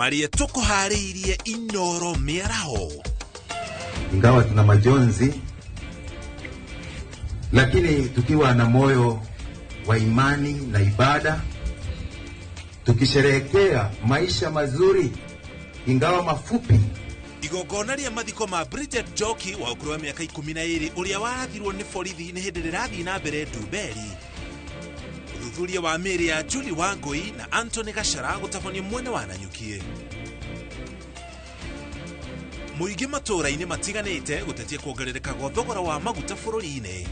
Marĩa tũkũharĩirie Inoro mĩaraho. Ingawa tuna majonzi, lakini tukiwa na moyo wa imani na ibada, tukisherehekea maisha mazuri ingawa mafupi. Igongona rĩa mathiko ma Bridget Njoki wa ũkũrũ wa mĩaka 12 ũrĩa warathirwo nĩ borithi nĩ hĩndĩ rĩrathiĩ na mbere Ndumberi. Ũthuthuria wa mĩĩrĩ ya Julie Wangui na Anthony Gachara gũtabanio mwena wa Nanyuki. Mũingĩ matũũra-inĩ matiganĩte gũtetia kuongerereka gwa thogora wa maguta bũrũri-inĩ.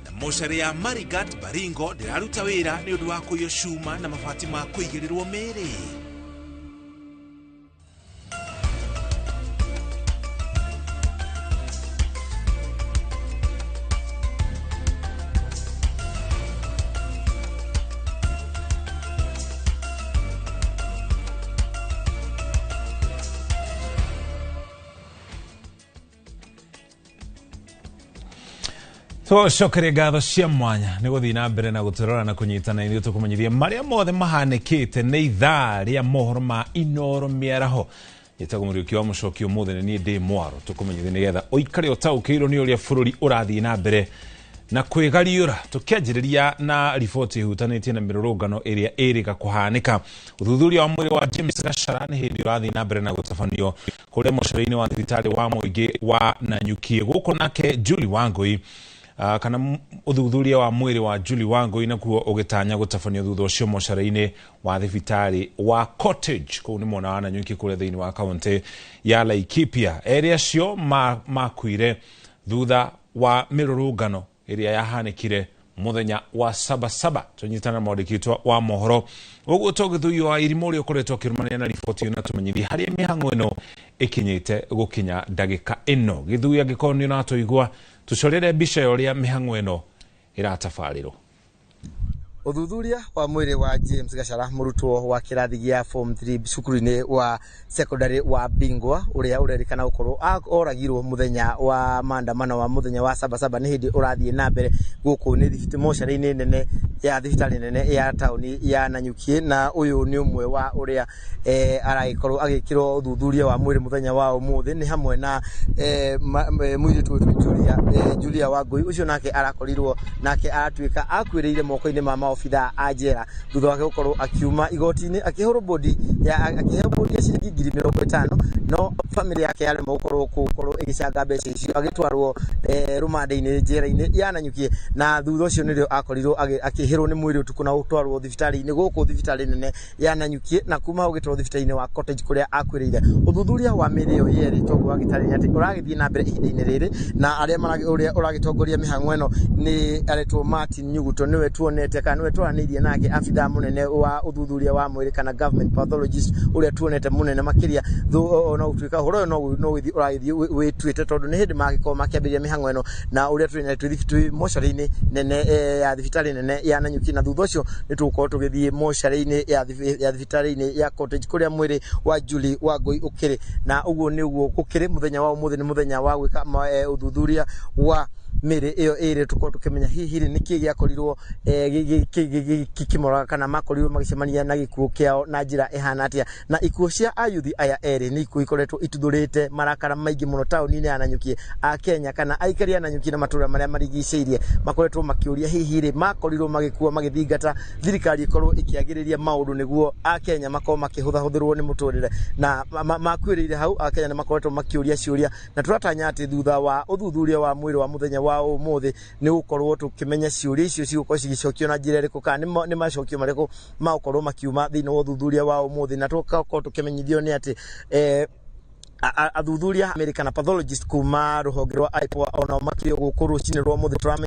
Na mocarĩ ya Marigat Baringo ndĩraruta wĩra nĩ ũndũ wa kũiywo cuma na mabati ma kũigĩrĩrwo mĩĩrĩ. Tũcokerie ngatho cia mwanya nĩ gũthiĩ na mbere na gũtũrora na kũnyitana ithuĩ tũkũmenyithia marĩa mothe mahanĩkĩte. Nĩ ithaa rĩa mohoro ma Inoro mĩaraho. Njĩtagwo Mũriũki wa Mũcoki. Ũmũthĩ nĩ niĩ ndĩ mwaro tũkũmenyithia nĩgetha ũikare ũtaũkĩirwo nĩ ũrĩa bũrũri ũrathiĩ na mbere na kwĩgariũra. Tũkĩanjĩrĩria na riboti ĩhutanĩtie na mĩrũrũngano ĩrĩa ĩrĩga kũhanĩka. Ũthuthuria wa mwĩrĩ wa James Gachara nĩ hĩndĩ ũrathiĩ na mbere na gũtabanio kũrĩa mũcere-inĩ wa thibitarĩ wa mũingĩ wa Nanyuki. Gũkũ nake Julie Wangui, kana ũthuthuria wa mwĩrĩ wa Julie Wangui nakuo ũgĩtanya gũtabanio thutha ũcio mocarĩ-inĩ wa thibitarĩ wa Cottage kũu nĩ mwena wa Nanyuki kũrĩa thĩinĩ wa kaũntĩ ya Laikipia. Erĩ acio makuire thutha wa mĩrũrũngano ĩrĩa yahanĩkire mũthenya wa Sabasaba. Tũnyitana na mwandĩki witũ wa mohoro ũguo tũgĩthuio wa irimũ ũrĩa ũkoretwo akĩrũmanĩra na riboti ĩno, tũmenyithie harĩa mĩhang'o ĩno ĩkinyĩte gũkinya ndagĩka ĩno. Gĩthuĩ, angĩkorwo nĩ ũratũigua, tũcorere mbica ya ũrĩa mĩhang'o ĩno ĩratabarĩrwo. Ũthuthuria wa mwĩrĩ wa James Gachara, mũrutwo wa kĩrathi gĩa form 3 cukuru-inĩ wa secondary wa Bingwa, ũrĩa ũrerĩkana gũkorwo oragirwo mũthenya wa maandamano wa mũthenya wa Sabasaba, nĩ hĩndĩ ũrathiĩ na mbere gũkũ nĩ mocarĩ-inĩ nene ya thibitarĩ nene ya taũni ya Nanyuki. Na ũyũ nĩ ũmwe wa ũrĩa aragĩkorwo agĩkĩrwo ũthuthuria wa mwĩrĩ mũthenya wa ũmũthĩ, nĩ hamwe na mũirĩtu wĩtwo Julia Wangui. Ũcio nake arakorirwo nake aratuĩka akuĩrĩire moko-inĩ ma maobithaa a njera thutha wake gũkorwo akiuma igoti-inĩ akĩhũrwo bodi ya akĩheo bodi ya ciringi 50,000, no famĩlĩ yake yaremwo gũkorwo ĩgĩcanga mbeca icio, agĩtwarwo rũmande-inĩ njera-inĩ ya Nanyuki, na thutha ũcio nĩrĩo akorirwo akĩhĩrwo nĩ mwĩrĩ ũtukũ na gũtwarwo thibitarĩ-inĩ gũkũ thibitarĩ nene ya Nanyuki, na kuma hau gĩtwarwo thibitarĩ-inĩ wa Cottage kũrĩa akuĩrĩire. Ũthuthuria wa mĩĩrĩ ĩyo yerĩ toguo wagĩtarĩria atĩ ũragĩthiĩ na mbere ihinda-inĩ rĩrĩ, na arĩa ũrĩa ũragĩtongoria mĩhang'o ĩno nĩ aretwo Martin Nyuguto, nĩwe tuonete kana nĩwe twaranĩirie nake, abithaa mũnene wa ũthuthuria wa mwĩrĩ kana government pathologist ũrĩa tuonete mũnene makĩria. Ona gũtuĩka ũhoro ũyũ no gũthiĩ ũragĩthiĩ wĩtuĩte, tondũ nĩ hĩndĩ magĩkorwo makĩambĩrĩria mĩhang'o ĩno, na ũrĩa tũrĩ na twĩ mocarĩ-inĩ nene ya thibitarĩ nene ya Nanyuki, na thutha ũcio nĩ tũgũkorwo tũgĩthiĩ mocarĩ-inĩ ya thibitarĩ-inĩ ya Cottage kũrĩa mwĩrĩ wa Julie Wangui ũkĩrĩ. Na ũguo nĩguo gũkĩrĩ mũthenya wa ũmũthĩ, nĩ mũthenya wa gwĩka ũthuthuria wa mĩĩrĩ ĩyo ĩrĩ, tũkorwo tũkĩmenya hihi rĩ nĩkĩ gĩakorirwo gĩkĩmoraga kana makorirwo magĩcemania na gĩkuũ kĩao na njĩra ĩhana atĩa. Na ikuũ cia ayuthi aya erĩ nĩ ikuũ ikoretwo ituthũrĩte marakara maingĩ mũno taũni-inĩ ya Nanyuki. A Kenya kana aikari a Nanyuki na matũũra marĩa marigicĩirie makoretwo makĩũria hihi rĩ makorirwo magĩkua magĩthingata thirikari ĩkorwo ĩkĩagĩrĩria maũndũ nĩguo a Kenya makorwo makĩhũthahũthĩrwo nĩ mũtũrĩre, na makuĩrĩire hau. A Kenya nĩ makoretwo makĩũria ciũria, na tũratanya atĩ thutha wa ũthuthuria wa mwĩrĩ wa mũthenya wa ũmũthĩ nĩ gũkorwo tũkĩmenya ciũria icio cigũkorwo cigĩcokio na njĩra ĩrĩkũ, kana nĩ macokio marĩkũ magũkorwo makiuma thĩinĩ wa ũthuthuria wa ũmũthĩ. Na tũgakorwo tũkĩmenyithio nĩ atĩ athuthuria America na pathologist kuma rũhonge rwa IPOA onao makĩrĩ gũkũ rũcinĩ rwa ũmũthĩ. Tũramenya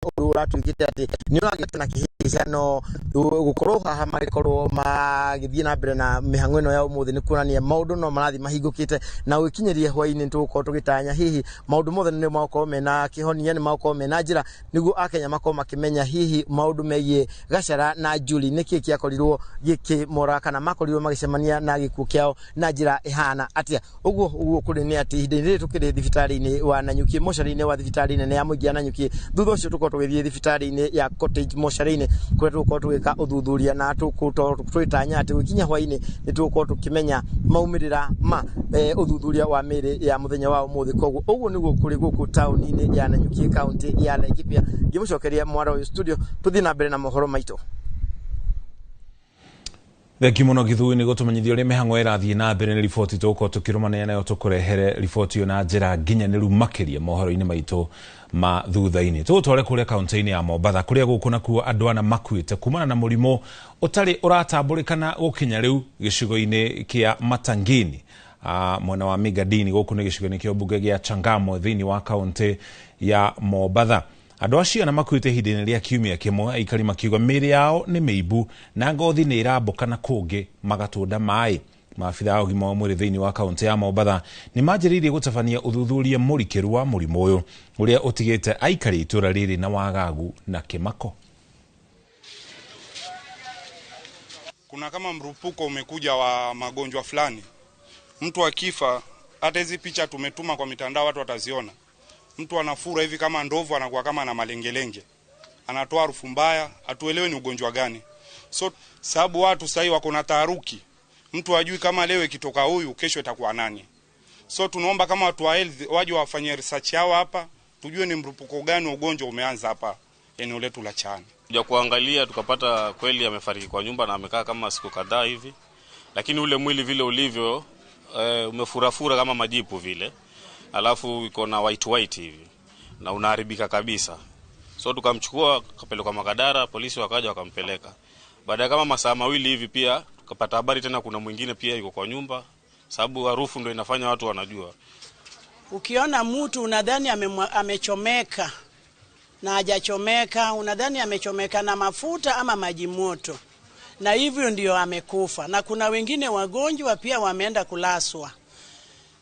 ũndũ ũratuĩkĩte atĩ nĩ ũragĩte na kĩhĩngĩca. ndirica, no gũkorwo haha magĩkorwo magĩthiĩ na mbere na mĩhang'o ĩno ya ũmũthĩ nĩ kuonania maũndũ no marathiĩ mahingũkĩte, na gũgĩkinyĩria hwaĩ-inĩ nĩtũgũkorwo tũgĩtanya hihi maũndũ mothe nĩ magũkorwo mena kĩhonia, nĩ magũkorwo mena njĩra nĩguo akenya makorwo makĩmenya hihi maũndũ megiĩ Gachara na Julie nĩkĩ kĩakorirwo gĩkĩmora kana makorirwo magĩcemania na gĩkuũ kĩao na njĩra ĩhana atĩa. Ũguo ũguo kũrĩ nĩ atĩ ihinda-inĩ rĩrĩ tũkĩrĩ thibitarĩ-inĩ wa Nanyuki, mocarĩ-inĩ wa thibitarĩ nene ya mũingĩ ya Nanyuki, thutha ũcio tũkorwo tũgĩthiĩ thibitarĩ-inĩ ya Cottage mocarĩ-inĩ kũrĩa tũgũkorwo tũgĩka ũthuthuria, na tũgĩtanya atĩ gũkinya hwaĩ-inĩ nĩ tũgũkorwo tũkĩmenya maumĩrĩra ma ũthuthuria wa mĩĩrĩ ya mũthenya wa ũmũthĩ. Koguo ũguo nĩguo kũrĩ gũkũ taũni-inĩ ya Nanyuki, kaunti ya Laikipia. Ngĩmũcokeria mwara ũyũ studio, tũthiĩ na mbere na mohoro maitũ. Thengiũ mũno Githui nĩ gũtũmenyithia ũrĩa mĩhang'o ĩrathiĩ na mbere. Nĩ riboti tũgũkorwo tũkĩrũmanĩra nayo, tũkũrehere riboti ĩyo na njĩra nginyanĩru makĩria mohoro-inĩ maitũ ma thutha-inĩ. Tũgũtware kũrĩa kaunti-inĩ ya Mombatha kũrĩa gũkũ nakuo andũ ana makuĩte kumana na mũrimũ ũtarĩ ũratambũrĩkana gũkinya rĩu gĩcigo-inĩ kĩa Matangini, mwena wa Migadini. Gũkũ nĩ gĩcigo-inĩ kĩa mbunge gĩa Changamwe thĩinĩ wa kaunti ya Mombatha. Andũ acio ana makuĩte ihinda-inĩ rĩa kiumia kĩmwe, aikari makiuga mĩĩrĩ yao nĩ mĩimbu na ngothi nĩ ĩrambũka na kũngĩ magatũnda maĩ. Maabitha a ũgima wa mwĩrĩ thĩinĩ wa kaunti ya Mombatha nĩ manjĩrĩirie gũtabania ũthuthuria mũrikĩru wa mũrimũ ũyũ ũrĩa ũtigĩte aikari itũra rĩrĩ na wagagu na kĩmako. Kuna kama mrupuko umekuja wa magonjwa fulani, mtu akifa, hata hizi picha tumetuma kwa mitandao watu wataziona. Mtu anafura hivi kama ndovu, anakuwa kama na malengelenge, anatoa harufu mbaya, hatuelewi ni ugonjwa gani. So sababu watu sasa wako na taharuki, mtu hajui kama leo ikitoka huyu kesho itakuwa nani. So tunaomba kama watu wa health waje wafanye research yao hapa, tujue ni mrupuko gani wa ugonjwa umeanza hapa eneo letu la Chaani. Kuja kuangalia tukapata kweli amefariki kwa nyumba na amekaa kama siku kadhaa hivi, lakini ule mwili vile ulivyo umefurafura kama majipu vile, alafu iko na white white hivi na unaharibika kabisa. So tukamchukua kapelekwa Makadara, polisi wakaja wakampeleka. Baada ya kama masaa mawili hivi pia tukapata habari tena kuna mwingine pia yuko kwa nyumba, sababu harufu ndio inafanya watu wanajua. Ukiona mtu unadhani amechomeka na hajachomeka, unadhani amechomeka na mafuta ama maji moto, na hivyo ndio amekufa. Na kuna wengine wagonjwa pia wameenda kulaswa.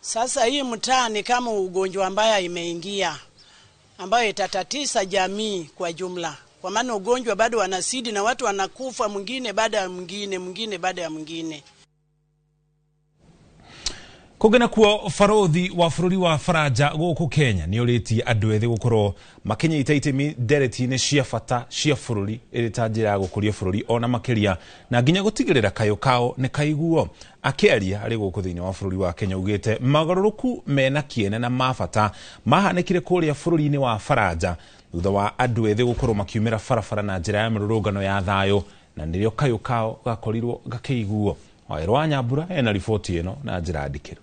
Sasa hii mtaa ni kama ugonjwa mbaya imeingia, ambayo itatatisa jamii kwa jumla. Kwa maana ugonjwa bado wanasidi na watu wanakufa mwingine baada ya mwingine, mwingine baada ya mwingine. Kũngĩ nakuo barothi wa bũrũri wa Faranja gũkũ Kenya nĩ ũrĩtie andũ ethĩ gũkorwo makĩnyita itemi ndereti-inĩ cia bata cia bũrũri ĩrĩ ta njĩra ya gũkũria bũrũri ona makĩria na nginya gũtigĩrĩra kayũ kao nĩ kaiguo. Akĩaria arĩ gũkũ thĩinĩ wa bũrũri wa Kenya augĩte magarũrũku mena kĩene na ma bata mahanĩkire kũrĩa bũrũri-inĩ wa Faranja thutha wa andũ ethĩ gũkorwo makiumĩra barabara na njĩra ya mĩrũrũngano ya thayũ, na nĩrĩo kayũ kao gakorirwo gakĩiguo. Waĩrũ wa Nyambura ena riboti ĩno na njĩra ndikĩru.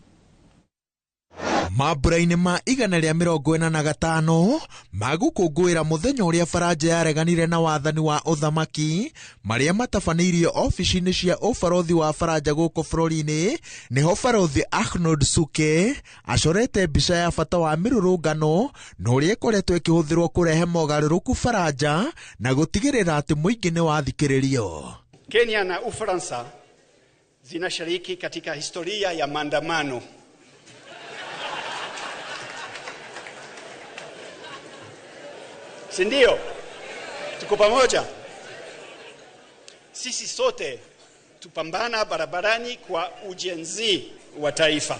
Mambura-inĩ ma 145 magũkũngũĩra mũthenya ũrĩa Faranja yareganire na wathani wa ũthamaki marĩa matabanĩirio ofici-inĩ cia ũbarothi wa Faranja gũkũ bũrũri-inĩ, nĩho barothi Arnaud Suke acorete mbica ya bata wa mĩrũrũngano na ũrĩa ĩkoretwo ĩkĩhũthĩrwo kũrehe mogarũrũku Faranja na gũtigĩrĩra atĩ mũingĩ nĩ wathikĩrĩrio. Kenya na Ufaransa zinashiriki katika historia ya maandamano. Si ndio? Tuko pamoja. Sisi sote tupambana barabarani kwa ujenzi wa taifa.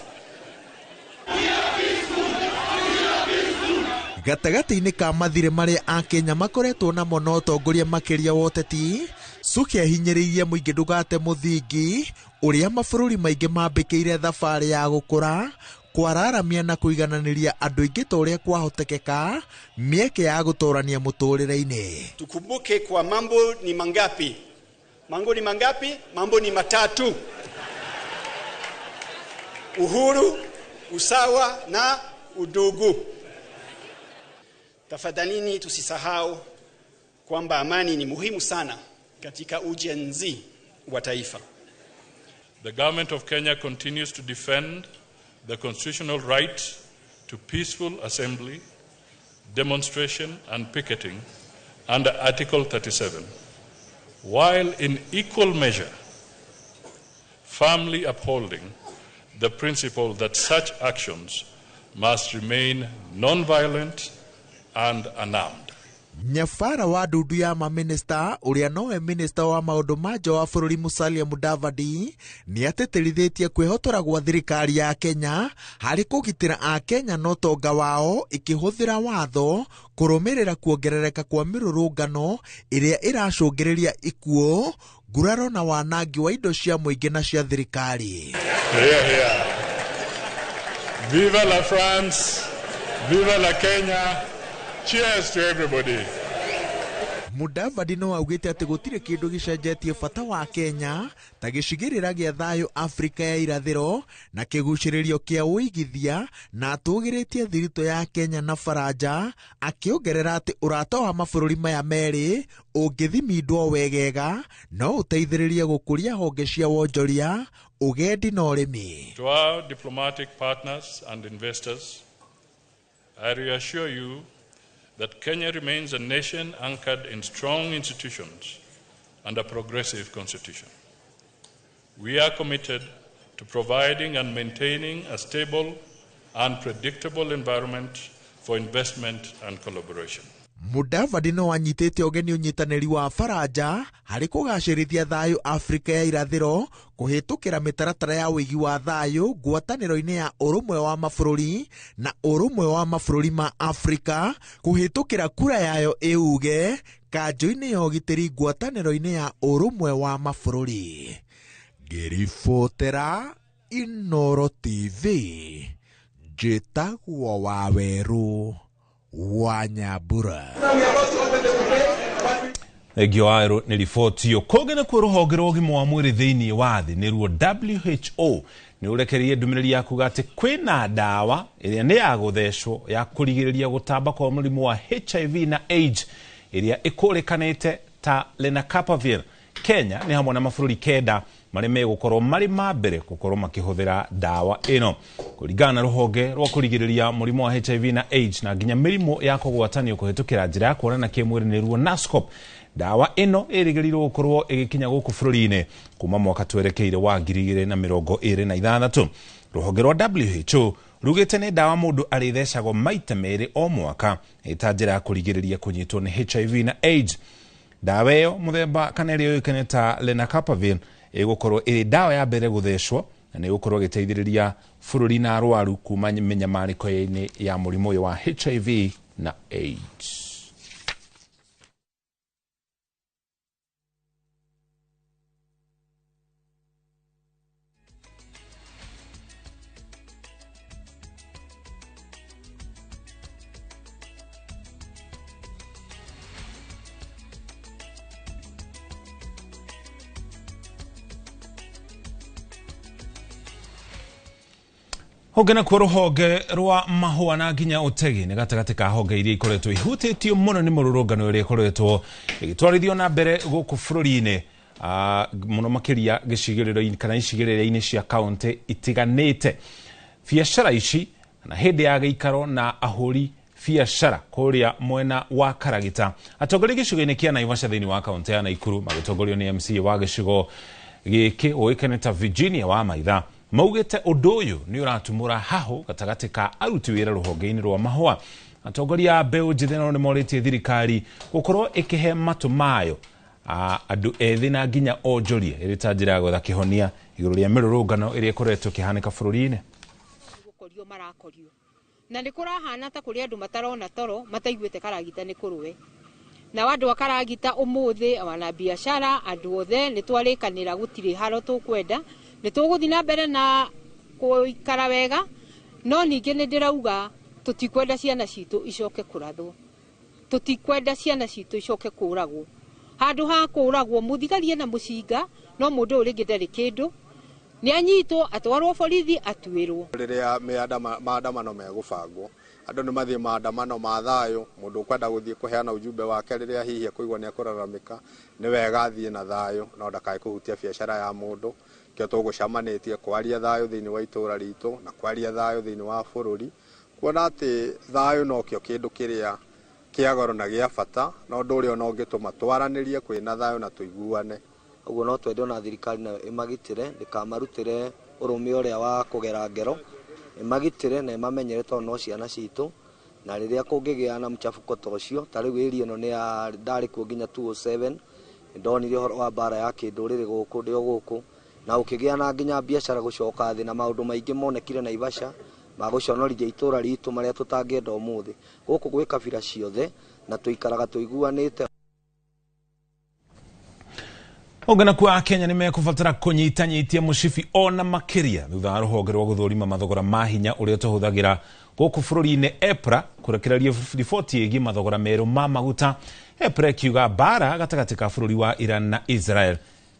Gatagatĩ-inĩ ka mathirĩ marĩa akenya makoretwo namo na ũtongoria makĩria wa ũteti, Suke ahinyĩrĩirie mũingĩ ndũgate mũthingi ũrĩa mabũrũri maingĩ mambĩkĩire thabarĩ ya gũkũra, kwararamia na kũigananĩria andũ aingĩ ta ũrĩa kwahotekeka mĩeke ya gũtũrania mũtũrĩre-inĩ. Tukumbuke kwa mambo ni mangapi? Mambo ni mangapi? Mambo ni matatu: uhuru, usawa na udugu. Tafadhalini tusisahau kwamba amani ni muhimu sana katika ujenzi wa taifa. The government of Kenya continues to defend the constitutional right to peaceful assembly, demonstration and picketing under Article 37 while in equal measure firmly upholding the principle that such actions must remain non-violent and unarmed. Nyabara wa ndundu ya maminista ũrĩa nowe minista wa maũndũ ma nja wa bũrũri Musalia Mudavadi nĩ atĩtĩrithĩtie kwĩhotora gwa thirikari ya Kenya harĩ kũgitĩra Akenya na ũtonga wao ĩkĩhũthĩra watho kũrũmĩrĩra kuongerereka kwa mĩrũrũngano ĩrĩa ĩracũngĩrĩria ikuũ, nguraro na wanangi wa indo cia mũingĩ na cia thirikari. Hear, hear. Viva la France, viva la Kenya. Cheers to everybody. Mudavadi no augĩte atĩ gũtirĩ kĩndũ gĩcenjetie bata wa Kenya ta gĩcigĩrĩra gĩa thayũ Afrika ya irathĩro na kĩgucĩrĩrio kĩa ũigithia, na atũgĩrĩtie thiritũ ya Kenya na Faranja, akĩongerera atĩ ũrata wa mabũrũri maya merĩ ũngĩthimindwo wegega no ũteithĩrĩrie gũkũria honge cia wonjoria, ũgendi na ũrĩmi. To our diplomatic partners and investors, I reassure you that Kenya remains a nation anchored in strong institutions and a progressive constitution. We are committed to providing and maintaining a stable and predictable environment for investment and collaboration. Mudavadi no anyitĩte ũgeni ũnyitanĩri wa Faranja harĩ kũgacĩrithia thayũ Afrika ya irathĩro kũhĩtũkĩra mĩtaratara ya ũigi wa thayũ ngwatanĩro-inĩ ya ũrũmwe wa mabũrũri na ũrũmwe wa mabũrũri ma Afrika kũhĩtũkĩra kura yayo ĩuge kanjũ-inĩ ya ũgitĩri ngwatanĩro-inĩ ya ũrũmwe wa mabũrũri. Ngĩribotera Inooro TV, njĩtagwo Wawerũ wa Nyambura. Thengio Wawerũ nĩ riboti ĩyo. Kũngĩ nĩkuo rũhonge rwa ũgima wa mwĩrĩ thĩinĩ wa thĩ nĩruo WHO nĩ ũrekereirie ndũmĩrĩri ya kuga atĩ kwĩna ndawa ĩrĩa nĩ ya gũthecwo ya kũrigĩrĩria gũtamba kwa mũrimũ wa HIV na AIDS ĩrĩa ĩkũrĩkanĩte ta Lenacapavir. Kenya nĩ hamwe na mabũrũri 9 marĩa megũkorwo marĩ ma mbere gũkorwo makĩhũthĩra ndawa ĩno. Kũringana na rũhonge rwa kũrigĩrĩria mũrimũ wa HIV na AIDS na nginya mĩrimũ ya kũgwatanio kũhĩtũkĩra njĩra ya kuonana kĩmwĩrĩ nĩruo NASCOP, ndawa ĩno ĩrĩgĩrĩirwo gũkorwo ĩgĩkinya gũkũ bũrũri-inĩ kuma mwaka twerekeire wa 2026. Rũhonge rwa WHO rugĩte nĩ ndawa mũndũ arĩthecagwo maita merĩ o mwaka ĩta njĩra ya kũrigĩrĩria kũnyitwo nĩ HIV na AIDS. Ndawa ĩyo mũthemba kana ĩrĩa yũĩkaine ta Lenacapavir ĩgũkorwo ĩrĩ ndawa ya mbere gũthecwo na nĩ ĩgũkorwo ĩgĩteithĩrĩria bũrũri na arwaru kuma mĩnyamarĩko-inĩ ya mũrimũ ũyũ wa HIV na AIDS. Honge nakuo rũhonge rwa mahũa na nginya ũtegi nĩ gatagatĩ ka honge iria ikoretwo ihutĩtio mũno nĩ mũrũrũngano ĩrĩa ĩkoretwo ĩgĩtwarithio na mbere gũkũ bũrũri-inĩ, mũno makĩria gĩcigĩrĩro-inĩ kana icigĩrĩra-inĩ cia kaũntĩ itiganĩte. Biacara ici na hĩndĩ ya gĩikaro na ahũri biacara kũrĩa mwena wa Karagita, atongoria gĩcigo-inĩ kĩa Naivasha thĩinĩ wa kaũntĩ ya Naikuru magĩtongorio nĩ MCA wa gĩcigo gĩkĩ ũĩkaine ta Virginia wa Maitha maugĩte ũndũ ũyũ nĩ ũratumũra hahũ gatagatĩ ka aruti wĩra rũhonge-inĩ rwa mahũa. Atongoria a mbeũ njĩthĩ nao nĩ morĩtie thirikari gũkorwo ĩkĩhe matũ mayo andũ ethĩ na nginya onjoria ĩrĩ ta njĩra ya gwetha kĩhonia igũrũ rĩa mĩrũrũngano ĩrĩa ĩkoretwo ĩkĩhanĩka bũrũri-inĩ. Gũkorio marakorio na nĩ kũrahana ta kũrĩ andũ matarona toro mataiguĩte Karagita nĩ kũrũe na andũ a Karagita ũmũthĩ wana biacara andũ othe nĩ twarĩkanĩra gũtirĩ haro tũkwenda, nĩ tũgũthiĩ na mbere na gũikara wega, no ningĩ nĩ ndĩrauga tũtikwenda ciana citũ icoke kũrathwo, tũtikwenda ciana citũ icoke kũragwo. Handũ ha kũragwo mũthigari na mũcinga no mũndũ ũyũ rĩngĩ ndarĩ kĩndũ, nĩ anyitwo atwarwo borithi atuĩrwo. Rĩrĩa maandamano megũbangwo andũ nĩ mathiĩ maandamano ma thayũ, mũndũ ũkwenda gũthiĩ kũheana ujumbe wake rĩrĩa hihi ekũigua nĩ ekũraramĩka nĩ wega athiĩ na thayũ no ndakae kũhutia biacara ya mũndũ. Kĩo tũgũcamanĩtie kwaria thayũ thĩinĩ wa itũũra ritũ na kwaria thayũ thĩinĩ wa bũrũri, kuona atĩ thayũ nokĩo kĩndũ kĩrĩa Kĩa goro na gĩa bata na ũndũ ũrĩa ona ũngĩtũma twaranĩrie kwĩna thayũ na tũiguane. Ũguo no twende ona thirikari nayo ĩmagitĩre, ndĩkamarutĩre ũrũme ũrĩa wa kũgera ngero, ĩmagitĩre na ĩmamenyere tondũ no ciana citũ, na rĩrĩa kũngĩgĩa na mchafuko ta ũcio, ta rĩu area ĩno nĩ ndarĩ kuo nginya 207, nĩndonire ũhoro wa mbara ya kĩndũrĩrĩ gũkũ ndĩ o gũkũ, na ũkĩgĩa na nginya biacara gũcoka thĩ na maũndũ maingĩ monekire Naivasha ma gũconorithia itũra ritũ marĩa tũtangĩenda ũmũthĩ. Gũkũ gwĩ kabira ciothe na tũikaraga tũiguanĩte. Ũngana kwa Kenya nĩ mekũbatara kũnyitanyitia mũcibi ona makĩria thutha wa rũhonge rwa gũthũrima mathogora ma hinya ũrĩa tũhũthagĩra gũkũ bũrũri-inĩ EPRA kũrekereria riboti ĩgiĩ mathogora merũ ma maguta. EPRA ĩkiuga mbara gatagatĩ ka bũrũri wa Iran na Israel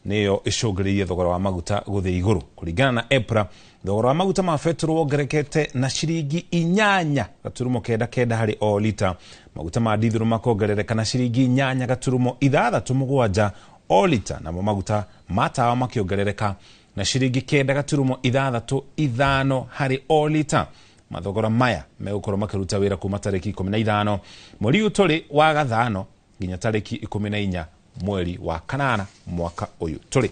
nĩyo ĩcũngĩrĩirie thogora wa maguta gũthiĩ igũrũ. Kũringana na EPRA, thogora wa maguta ma betũrũ wongererekete na ciringi 8.99 harĩ o lita, maguta ma dithũrũ makongerereka na ciringi 8.67 o lita, namo maguta ma tawa makĩongerereka na ciringi 9.65 harĩ o lita. Mathogora maya megũkorwo makĩruta wĩra kuma tarĩki 15 mweri ũyũ tũrĩ wa gathano nginya tarĩki 14 mweri wa kanana mwaka ũyũ tũrĩ.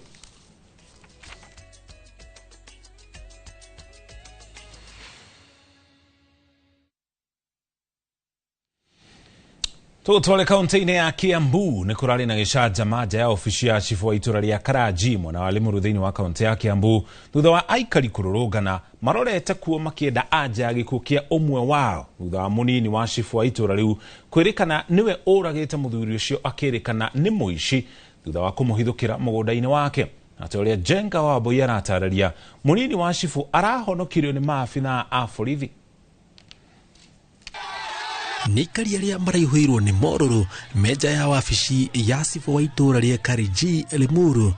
Tũtware kaunti-inĩ ya Kiambu nĩ kũrarĩ na gĩcanjama nja ya obici ya cibũ wa itũra rĩa Karanji mwena wa Limuru thĩinĩ wa kaunti ya Kiambu thutha wa aikari kũrũrũngana marorete kuo makĩenda anja ya gĩkuũ kĩa ũmwe wao thutha wa mũnini wa cibũ wa itũra rĩu kwĩrĩkana nĩwe ũragĩte mũthuri ũcio akĩrĩkana nĩ mũici thutha wa kũmũhithũkĩra mũgũnda-inĩ wake. Na ta ũrĩa Jenga wa Wambui aratarĩria, mũnini wa cibũ arahonokirio nĩ maabithaa a borithi. Nĩ aikari arĩa maraihũirwo nĩ morũrũ menja ya wabici ya cibũ wa itũra rĩa Karinji Limuru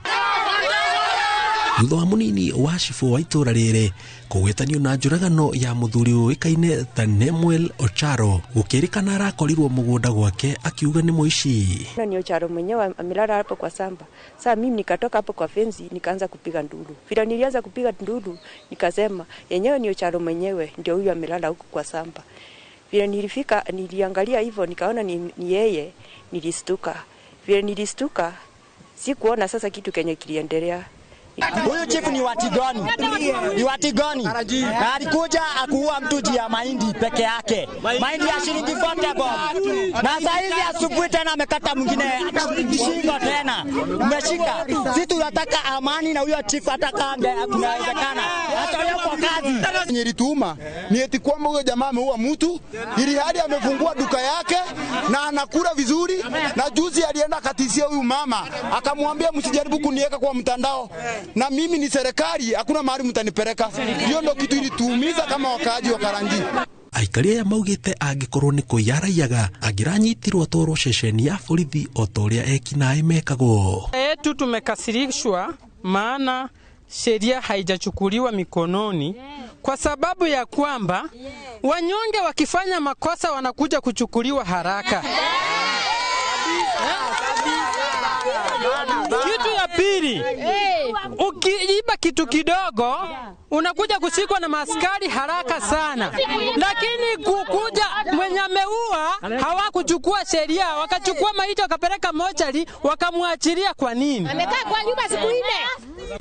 thutha wa mũnini wa cibũ wa itũra rĩrĩ kũgwetanio na njũragano ya mũthuri ũĩkaine ta Nemuel Ocharo gũkĩrĩkana arakorirwo mũgũnda gwake akiuga nĩ mũici. Ni Ocharo mwenyewe amelala hapo kwa samba. Sasa mimi nikatoka hapo kwa fenzi nikaanza kupiga nduru. Vile nilianza kupiga nduru nikasema yenyewe ni Ocharo mwenyewe ndio huyu amelala huko kwa samba. Vile nilifika niliangalia hivyo nikaona ni yeye, nilistuka. Vile nilistuka sikuona sasa kitu kenye kiliendelea. Huyu chief ni Watigoni. Ni Watigoni. Na alikuja akuua mtu juu ya mahindi peke yake. Mahindi ya shilingi 40 bob. Na saa hizi asubuhi tena amekata mwingine shingo tena. Umeshika. Sisi tunataka amani na huyo chief hata kama kunawezekana. Atolewe kwa kazi. Nilituma ni eti kwamba huyo jamaa ameua mtu ili hadi amefungua duka yake na anakula vizuri, na juzi alienda akatishia huyu mama akamwambia msijaribu kuniweka kwa mtandao na mimi ni serikali, hakuna mahali mtanipeleka. Hiyo ndio kitu ilituumiza kama wakaaji wa Karanji. Aikari aya maugĩte angĩkorwo nĩ kũiyaraiyaga angĩranyitirwo atwarwo ceceni ya borithi o ta ũrĩa ekinaĩ mekagwo. Yetu tumekasirishwa maana sheria haijachukuliwa mikononi kwa sababu ya kwamba wanyonge wakifanya makosa wanakuja kuchukuliwa haraka. Kitu ya pili, ukiiba kitu kidogo unakuja kushikwa na maskari haraka sana, lakini kukuja mwenye ameua hawakuchukua sheria, wakachukua maiti wakapeleka mochari wakamwachilia. Kwa nini? Amekaa kwa nyumba siku 4.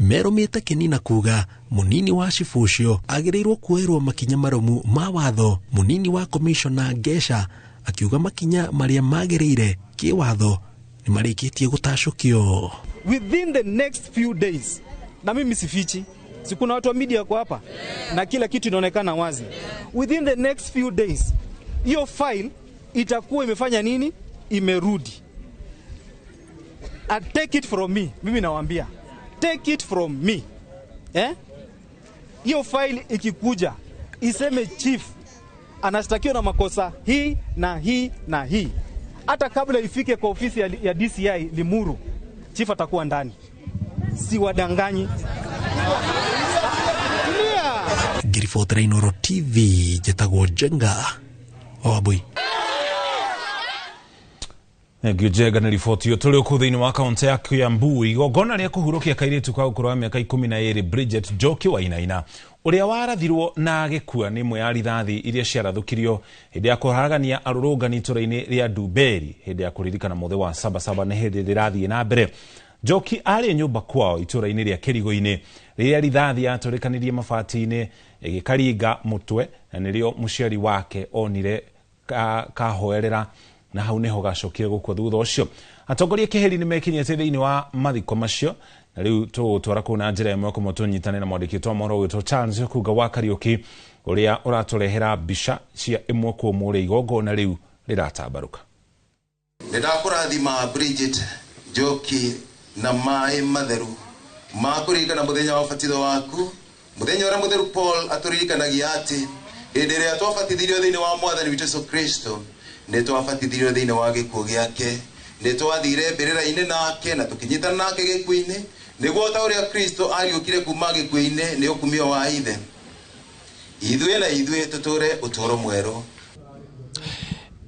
Merũmĩte kĩnina kuga mũnini wa cibũ ũcio agĩrĩirwo kuoerwo makinya marũmu ma watho. Mũnini wa komishona Ngesha akiuga makinya marĩa magĩrĩire kĩwatho nĩ marĩkĩtie gũtacũkio. Within the next few days, na mimi sifichi, si kuna watu wa media kwa hapa na kila kitu inaonekana wazi. Within the next few days hiyo file itakuwa imefanya nini? Imerudi. And take it from me, mimi nawaambia, take it from me. Hiyo file ikikuja iseme chief anashtakiwa na makosa hii na hii na hii, hata kabla ifike kwa ofisi ya DCI Limuru, chief atakuwa ndani. Si wadanganyi. Ngiribotera Inooro TV, njĩtagwo Njenga wa Wambui. Thengiũ Njenga nĩ riboti ĩyo. Tũrĩ kũu thĩinĩ wa kaũntĩ ya Kiambu, igongona rĩa kũhurũkia kairĩtu ka ũkũrũ wa mĩaka 12 Bridget Njoki Wainaina ũrĩa warathirwo na agĩkua nĩ ĩmwe ya rithathi iria ciarathũkirio hĩndĩ ya kũharagania arũrũngani itũra-inĩ rĩa Ndumberi hĩndĩ ya kũririkana mũthĩ wa Sabasaba nĩ hĩndĩ rĩrathiĩ na mbere. Njoki arĩ nyũmba kwao itũra-inĩ rĩa Kĩrigo-inĩ rĩrĩa rithathi yatũrĩkanirie mabati-inĩ ĩgĩkaringa mũtwe, na nĩrĩo mũciari wake onire kahoerera na hau niho gacokire gũkua thutha ũcio. Atongoria keheri nĩ mekinyĩte thĩinĩ wa mathiko macio, na rĩu tũgũtwara kũu na njĩra ĩmwe kũmwe tũnyitane na mwandĩki witũ wa mohoro witũ Charles Kuga wa Kariũki ũrĩa ũratũrehera mbica cia ĩmwe kwa ĩmwe ũrĩa igongona rĩu rĩratambarũka. Nĩ ndakũrathima Bridget Njoki na maĩ matheru ma kũririkana mũthenya wa ũbatitho waku, mũthenya ũrĩa mũtheru Paul atũririkanagia atĩ hĩndĩ ĩrĩa twabatithirio thĩinĩ wa mwathani witũ Yesu Kristo nĩ twabatithirio thĩinĩ wa gĩkuũ gĩake, nĩ twathire mbĩrĩra-inĩ nake na tũkĩnyitana nake gĩkuũ-inĩ, nĩguo ta ũrĩa Kristo ariũkire kuma gĩkuũ-inĩ nĩ ũkumio wa Ithe, ithuĩ na ithuĩ tũtũre ũtũũro mwerũ.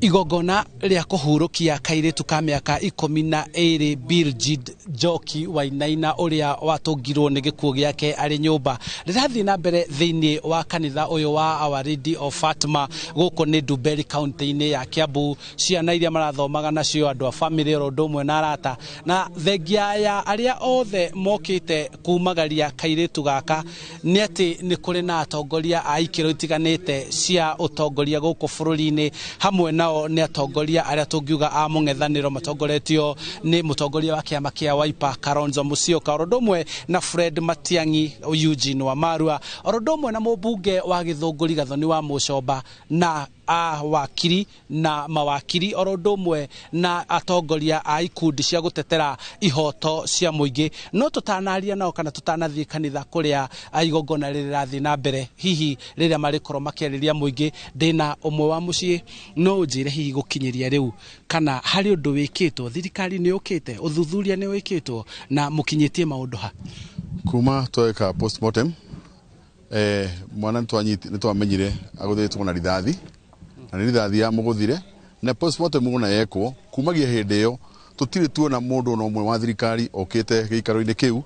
Igongona rĩa kũhurũkia kairĩtu ka mĩaka 12 Bridget Njoki Wainaina ũrĩa watũngirwo nĩ gĩkuũ gĩake arĩ nyũmba rĩrathiĩ na mbere thĩinĩ wa kanitha ũyũ wa Our Lady of Fatima gũkũ nĩ Ndumberi kaunti-inĩ ya Kiambu. Ciana iria marathomaga nacio, andũ a bamĩrĩ oro ũndũ ũmwe na arata, na thengia ya arĩa othe mokĩte kumagaria kairĩtu gaka nĩ atĩ nĩ kũrĩ na atongoria a ikĩro itiganĩte cia ũtongoria gũkũ bũrũri-inĩ, hamwe nao nĩ atongoria arĩa tũngiuga a mũng'ethanĩro matongoretio nĩ mũtongoria wa kĩama kĩa Wiper Kalonzo Musyoka, oro ũndũ ũmwe na Fred Matiang'i, Eugene Wamarua, oro ũndũ ũmwe na mũmbunge wa Gĩthũngũri Gathoni wa Mũcomba na a wakiri na mawakiri, oro ũndũ ũmwe na atongoria a ikundi cia gũtetera ihoto cia mũingĩ. No tũtanaria nao kana tũtanathiĩ kanitha kũrĩa igongona rĩrĩ rĩrathiĩ na mbere, hihi rĩrĩa marĩkorwo makĩarĩria mũingĩ, ndĩna ũmwe wa mũciĩ, no ũnjĩre hihi gũkinyĩria rĩu kana harĩ ũndũ wĩkĩtwo, thirikari nĩ yũkĩte, ũthuthuria nĩ wĩkĩtwo na mũkinyĩtie maũndũ ha? Kuma tweka postmortem mwana nĩ twamenyire agũthĩtwo na rithathi, na nĩ rithathi ya mũgũthire, na postmortem ona yekwo kumagia hĩndĩ ĩyo tũtirĩ tuona mũndũ ona ũmwe wa thirikari okĩte gĩikaro-inĩ kĩu.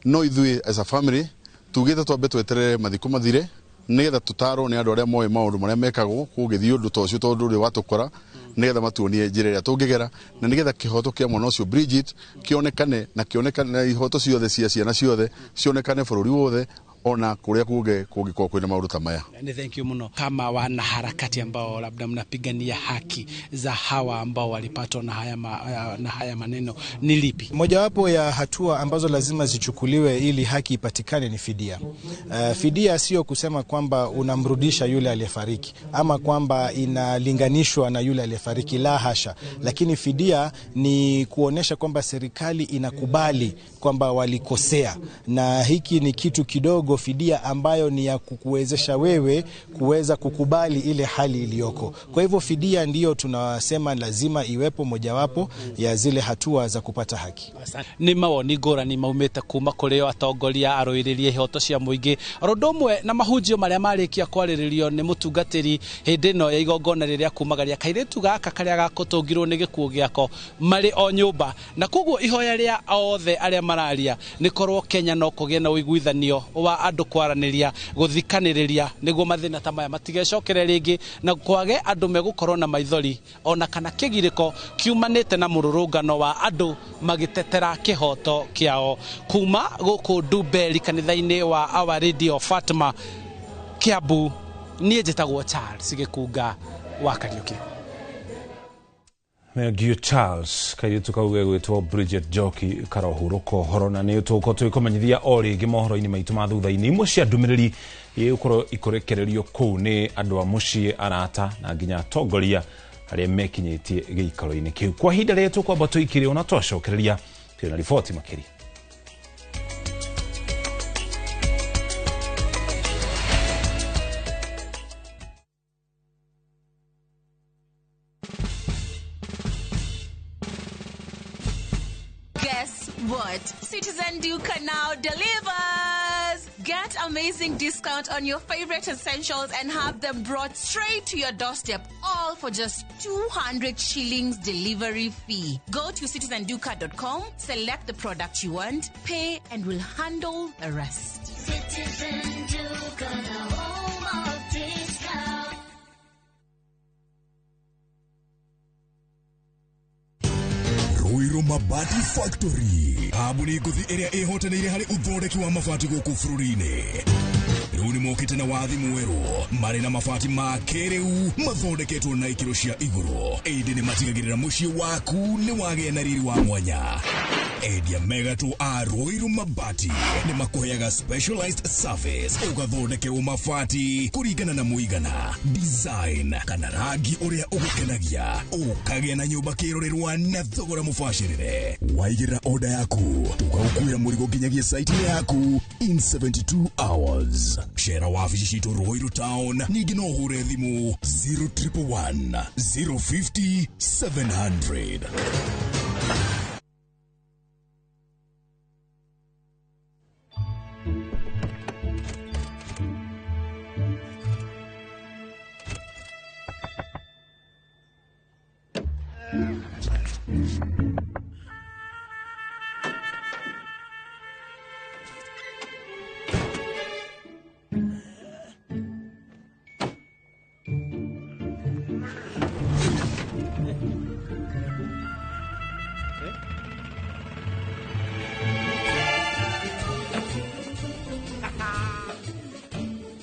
No ithuĩ as a family tugĩte twambe tweterere mathiko mathire nĩgetha tũtarwo nĩ andũ arĩa moĩ maũndũ marĩa mekagwo kũngĩthiĩ ũndũ ta ũcio, tondũ ũrĩa watũkora, nĩgetha matuonie njĩra ĩrĩa tũngĩgera na nĩgetha kĩhoto kĩa mwana ũcio Bridget kĩonekane, na kĩonekane na ihoto ciothe cia ciana ciothe cionekane bũrũri wothe ona kũrĩa kũngĩkorwo kwĩna maũndũ ta maya. Ni thank you muno. Kama wanaharakati ambao labda mnapigania haki za hawa ambao walipatwa na haya maneno, ni lipi? Mojawapo ya hatua ambazo lazima zichukuliwe ili haki ipatikane ni fidia. Fidia sio kusema kwamba unamrudisha yule aliyefariki ama kwamba inalinganishwa na yule aliyefariki, la hasha. Lakini fidia ni kuonesha kwamba serikali inakubali kwamba walikosea, na hiki ni kitu kidogo, fidia ambayo ni ya kukuwezesha wewe kuweza kukubali ile hali iliyoko. Kwa hivyo fidia ndiyo tunasema lazima iwepo mojawapo ya zile hatua za kupata haki. Ni mawoni ngũrani maumĩte kuma kũrĩ atongoria arũĩrĩrie ihoto cia mũingĩ, oro ũndũ ũmwe na mahunjio marĩa marĩkia kwarĩrĩrio nĩ mũtungatĩri hĩndĩ ĩno ya igongona rĩrĩa kumagaria kairĩtu gaka karĩa gakũtũngirwo nĩ gĩkuũ gĩako marĩ o nyũmba. Na koguo ihoya rĩa othe arĩa mararia nĩ korwo Kenya no kũgĩe na ũiguithanio wa andũ kwaranĩria, gũthikanĩrĩria, nĩguo mathĩna ta maya matigecokere rĩngĩ na kwage andũ megũkorwo na maithori ona kana kĩgirĩko kiumanĩte na mũrũrũngano wa andũ magĩtetera kĩhoto kĩao. Kuma gũkũ Ndumberi kanitha-inĩ wa Our Lady of Fatima, Kiambu, niĩ njĩtagwo Charles Gĩkunga wa Kariũki. Thengiũ Charles. Kairĩtu kau gegwĩtwo Bridget Njoki karohurũka ũhoro, na nĩ tũgũkorwo tũgĩkũmenyithia o rĩngĩ mohoro-inĩ maitũ ma thutha-inĩ. Imwe cia ndũmĩrĩri igũkorwo ikũrekererio kũu nĩ andũ a mũciĩ, arata na nginya atongoria arĩa mekinyĩtie gĩikaro-inĩ kĩu. Kwa ihinda rĩrĩ tũkwamba tũikire ona twacokereria twĩna riboti makĩria. Guess what? Citizen Duka now delivers! Get amazing discount on your favorite essentials and have them brought straight to your doorstep, all for just 200 shillings delivery fee. Go to citizenduka.com, select the product you want, pay, and we'll handle the rest. Citizen Duka, the home of discount. Ruiru Mabati Factory kambuni ngũthi ĩrĩa ĩhotanĩire harĩ ũthondeki wa mabati gũkũ bũrũri-inĩ. Rĩu nĩ mokĩte na wathi mwerũ marĩ na mabati ma kĩrĩu mathondeketwo na ikĩro cia igũrũ, ĩndĩ nĩ matigagĩrĩra mũciĩ waku nĩ wagĩa na riri wa mwanya. Endia megatũ a Ruiru Mabati nĩ makũheaga specialized service ũgathondekerwo mabati kũringana na mũigana, design kana rangi ũrĩa ũgũkenagia, ũkagĩa na nyũmba kĩrorerwa na thogora mũbacĩrĩre. Waigĩrĩra order yaku tũgagũkuĩra mũrigo nginyagia site yaku in 72 hours. Cera wabici citũ Ruiru Town, ningĩ no ũhũre thimũ 0111 050 700.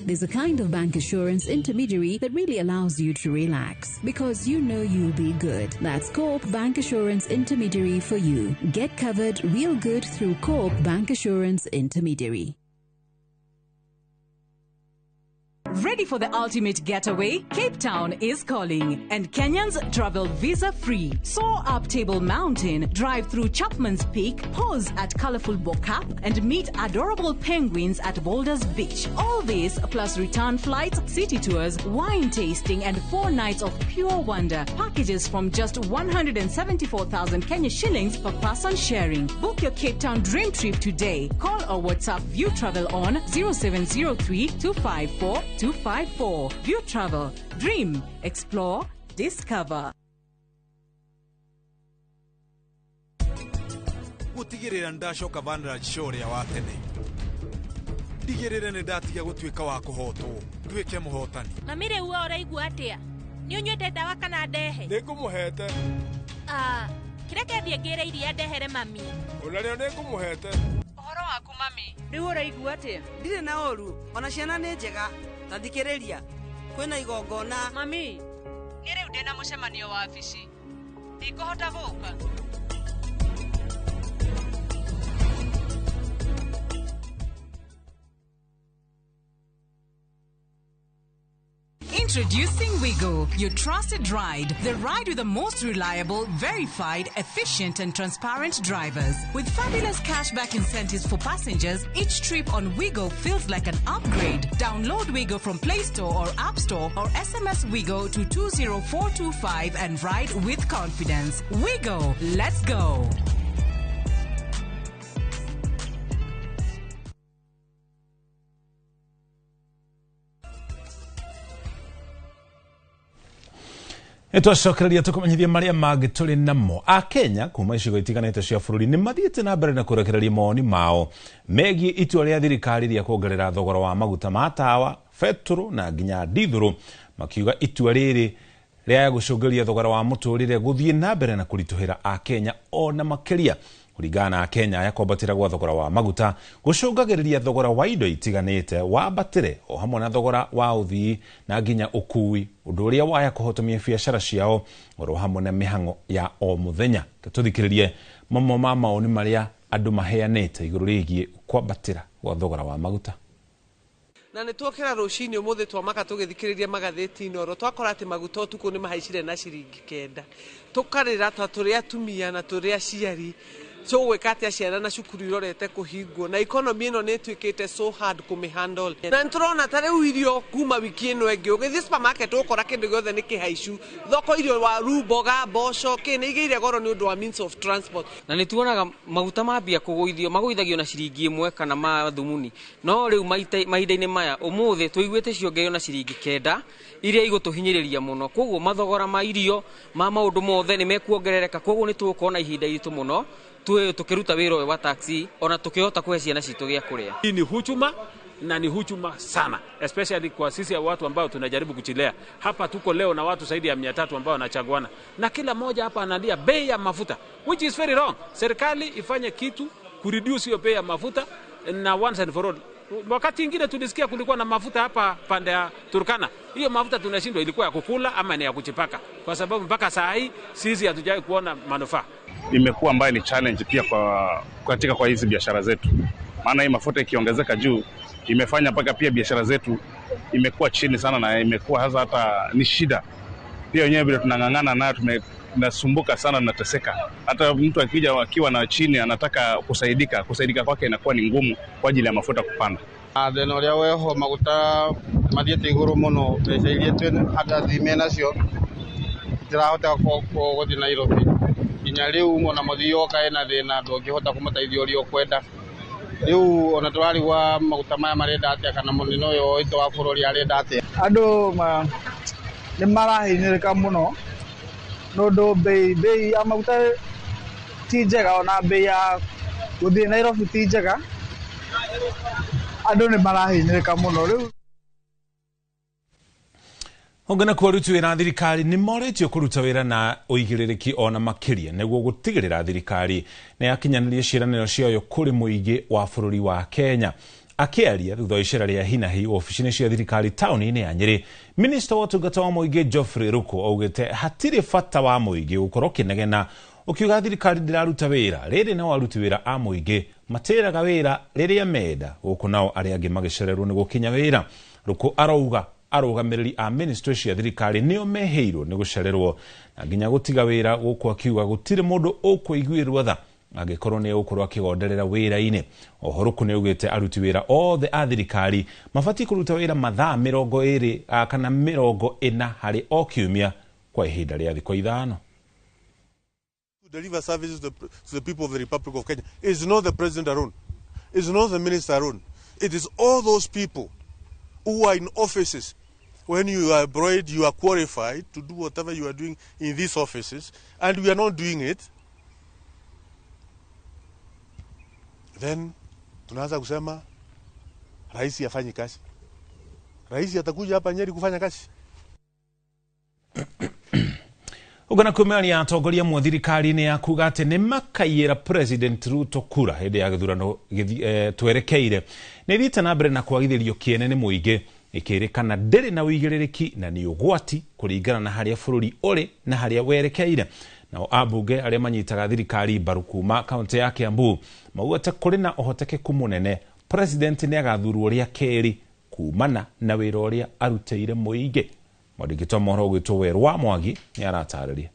There's a kind of bank assurance intermediary that really allows you to relax because you know you'll be good. That's Co-op Bank Assurance Intermediary for you. Get covered real good through Co-op Bank Assurance Intermediary. Ready for the ultimate getaway? Cape Town is calling, and Kenyans travel visa-free. Soar up Table Mountain, drive through Chapman's Peak, pause at colorful Bo-Kaap, and meet adorable penguins at Boulders Beach. All this plus return flights, city tours, wine tasting, and 4 nights of pure wonder. Packages from just 174,000 Kenya shillings per person sharing. Book your Cape Town dream trip today. Call or WhatsApp View Travel on 0703 254 254. View Travel. Dream, explore, discover. Gutigirira ndacoka Vanraj show ria wa tene. Ndigirire ni ndatiga gutuika wa kuhotwo, nduike muhotani. Mami riu uraigua atia? Ni unyuite ndawa kana ndehe? Ningumuhete. Kireke thie ngire iria ndehere mami. Onario ningumuhete. Uhoro waku mami? Riu uraigua atia? Ndirĩ na ũru, ona ciana nĩ njega. Ta thikĩrĩria, kwĩna igongona. Mami, niĩ rĩu ndĩna mũcemanio wa wabici. Ndikũhota gũka. Introducing Wigo, your trusted ride. The ride with the most reliable, verified, efficient and transparent drivers. With fabulous cashback incentives for passengers, each trip on Wigo feels like an upgrade. Download Wigo from Play Store or App Store or SMS Wigo to 20425 and ride with confidence. Wigo, let's go. Nitwacokereria tukumenyithia maria mangĩ tũrĩ namo. Akenya kuma icigo itiganĩte cia bũrũri nĩ mathiĩte na mbere na kũrekereria mawoni mao megiĩ itua rĩa thirikari rĩa kuongerera thogora wa maguta ma tawa, betũrũ na nginya ndithũrũ, makiuga itua rĩrĩ rĩa gũcũngĩrĩria thogora wa mũtũrĩre gũthiĩ na mbere na kũritũhĩra Akenya ona makĩria. Kũringana na Akenya aya, kwambatĩra gwa thogora wa maguta gũcũngagĩrĩria thogora wa indo itiganĩte wambatĩre o hamwe na thogora wa ũthii na nginya ũkui, ũndũ ũrĩa waya kũhotomia biacara ciao oro hamwe na mĩhang'o ya o mũthenya. Tũthikĩrĩrie mamwe ma mawoni marĩa andũ maheanĩte igũrũ rĩgiĩ kwambatĩra gwa thogora wa maguta. Na nĩ tuokĩra rũcinĩ ũmũthĩ twamaka tũgĩthikĩrĩria magathĩti Inooro, twakora atĩ maguta ũtukũ nĩ mahaicire na ciringi 9. Tũkarĩra ta tũrĩ atumia na tũrĩ aciari, Tũgwĩka atĩa ciana na cukuru irorete kũhingwo na economy ĩno nĩ ĩtuĩkĩte so hard kũmĩhandle. Na nĩtũrona ta rĩu irio kuma wiki ĩno ĩngĩ ũgĩthiĩ supermarket ũgũkora kĩndũ gĩothe nĩ kĩhaicu. Thoko irio waru, mboga, mboco, kĩ nĩ igĩire goro nĩ ũndũ wa means of transport. Na nĩ tuonaga maguta mambia kũgũithio, magũithagio na ciringi 1 kana ma thumuni. No rĩu mahinda-inĩ maya ũmũthĩ tũiguĩte ciongereirwo na ciringi 9 iria igũtũhinyĩrĩria mũno. Koguo mathogora ma irio ma maũndũ mothe nĩ mekuongerereka, koguo nĩ tũgũkorwo na ihinda iritũ mũno tukiruta wĩra ũyũ wa taxi ona tukihota kuhe ciana citũ gĩa kũrĩa. Hii ni hujuma na ni hujuma sana, especially kwa sisi watu ambao tunajaribu kuchilea. Hapa tuko leo na watu zaidi ya 300 ambao wanachaguana, na kila mmoja hapa analia bei ya mafuta, which is very wrong. Serikali ifanye kitu kureduce hiyo bei ya mafuta na once and for all. Wakati ingine tulisikia kulikuwa na mafuta hapa pande ya Turkana. Hiyo mafuta tunashindwa ilikuwa ya kukula ama ni ya kuchipaka, kwa sababu mpaka saa hii sisi hatujawahi kuona manufaa. Imekuwa ambayo ni challenge pia kwa katika kwa hizi biashara zetu. Maana hii mafuta ikiongezeka juu imefanya mpaka pia biashara zetu imekuwa chini sana, na imekuwa hasa hata ni shida. Pia wenyewe vile tunang'ang'ana nayo tunasumbuka sana, tunateseka. Hata mtu akija akiwa na chini anataka kusaidika, kusaidika kwake inakuwa ni ngumu kwa ajili ya mafuta kupanda. Thĩna ũrĩa weho maguta mathiĩte igũrũ mũno, mbeca iria twĩ hata thime nacio itirahota gũthiĩ Nairobi. Nginya rĩu ona mũthii oka ena thĩna ndũngĩhota kũmũteithia ũrĩa ũkwenda. Rĩu ona tũrarigwa maguta maya marenda atĩa, kana mũnene ũyũ witũ wa bũrũri arenda atĩa. Andũ nĩ marahinyĩrĩka mũno nĩ bei ya maguta ti njega, ona bei ya gũthiĩ Nairobi ti njega. Andũ nĩ marahinyĩrĩka mũno rĩu. Ongana kwa aruti wĩra thirikari nĩ morĩtio kũruta wĩra na ũigĩrĩrĩki ona makĩria nĩguo gũtigĩrĩra thirikari nĩ yakinyanĩria ciĩranĩro ciayo kũrĩ mũingĩ wa bũrũri wa Kenya. Akĩaria thutha wa icera rĩa hinahi obici-inĩ cia thirikari taũni-inĩ ya Nyĩrĩ, minista wa ũtungata wa mũingĩ Geoffrey Ruku augĩte hatirĩ bata wa mũingĩ gũkorwo ũkĩnegena ũkiuga thirikari ndĩraruta wĩra. Rĩrĩ nao aruti wĩra a mũingĩ matĩraga wĩra rĩrĩa menda, gũkũ nao arĩa angĩ magĩcererwo nĩ gũkinya wĩra. Ruku arauga arũgamĩrĩri a ministry cia thirikari nĩo meheirwo nĩ gũcererwo na nginya gũtiga wĩra, gũkũ akiuga gũtirĩ mũndũ ũkũiguĩrwo tha angĩkorwo nĩ egũkorwo akĩgonderera wĩra-inĩ. Oho Ruku nĩ augĩte aruti wĩra othe a thirikari mabatiĩ kũruta wĩra mathaa 20 kana 40 harĩ o kiumia kwa ihinda rĩa thikũ 5. To deliver services to the people of the Republic of Kenya is not the president alone, is not the minister alone. It is all those people who are in offices. When you are employed, you are qualified to do whatever you are doing in these offices, and we are not doing it. Then tunaanza kusema rais hafanyi kazi. Rais atakuja hapa Nyeri kufanya kazi? Ugana kumĩaria atongoria amwe thirikari-inĩ ya kuga atĩ nĩ makaiyĩra President Ruto kura hĩndĩ ya gĩthurano twerekeire nĩ ĩthiĩte na mbere na kwagithĩrio kĩene nĩ mũingĩ, ĩkĩrĩkana ndĩrĩ na ũigĩrĩrĩki na nĩ ũgwati kũringana na harĩa bũrũri ũrĩ na harĩa werekeire. Nao ambunge arĩa manyitaga thirikari mbaru kuma kaunti ya Kiambu maugĩte kũrĩ na ũhotekeku mũnene President nĩ agathurwo rĩa kerĩ kumana na wĩra ũrĩa arutĩire mũingĩ. Mwandĩki wa mohoro ũgwĩtwo Werũ wa Mwangi nĩ aratarĩria.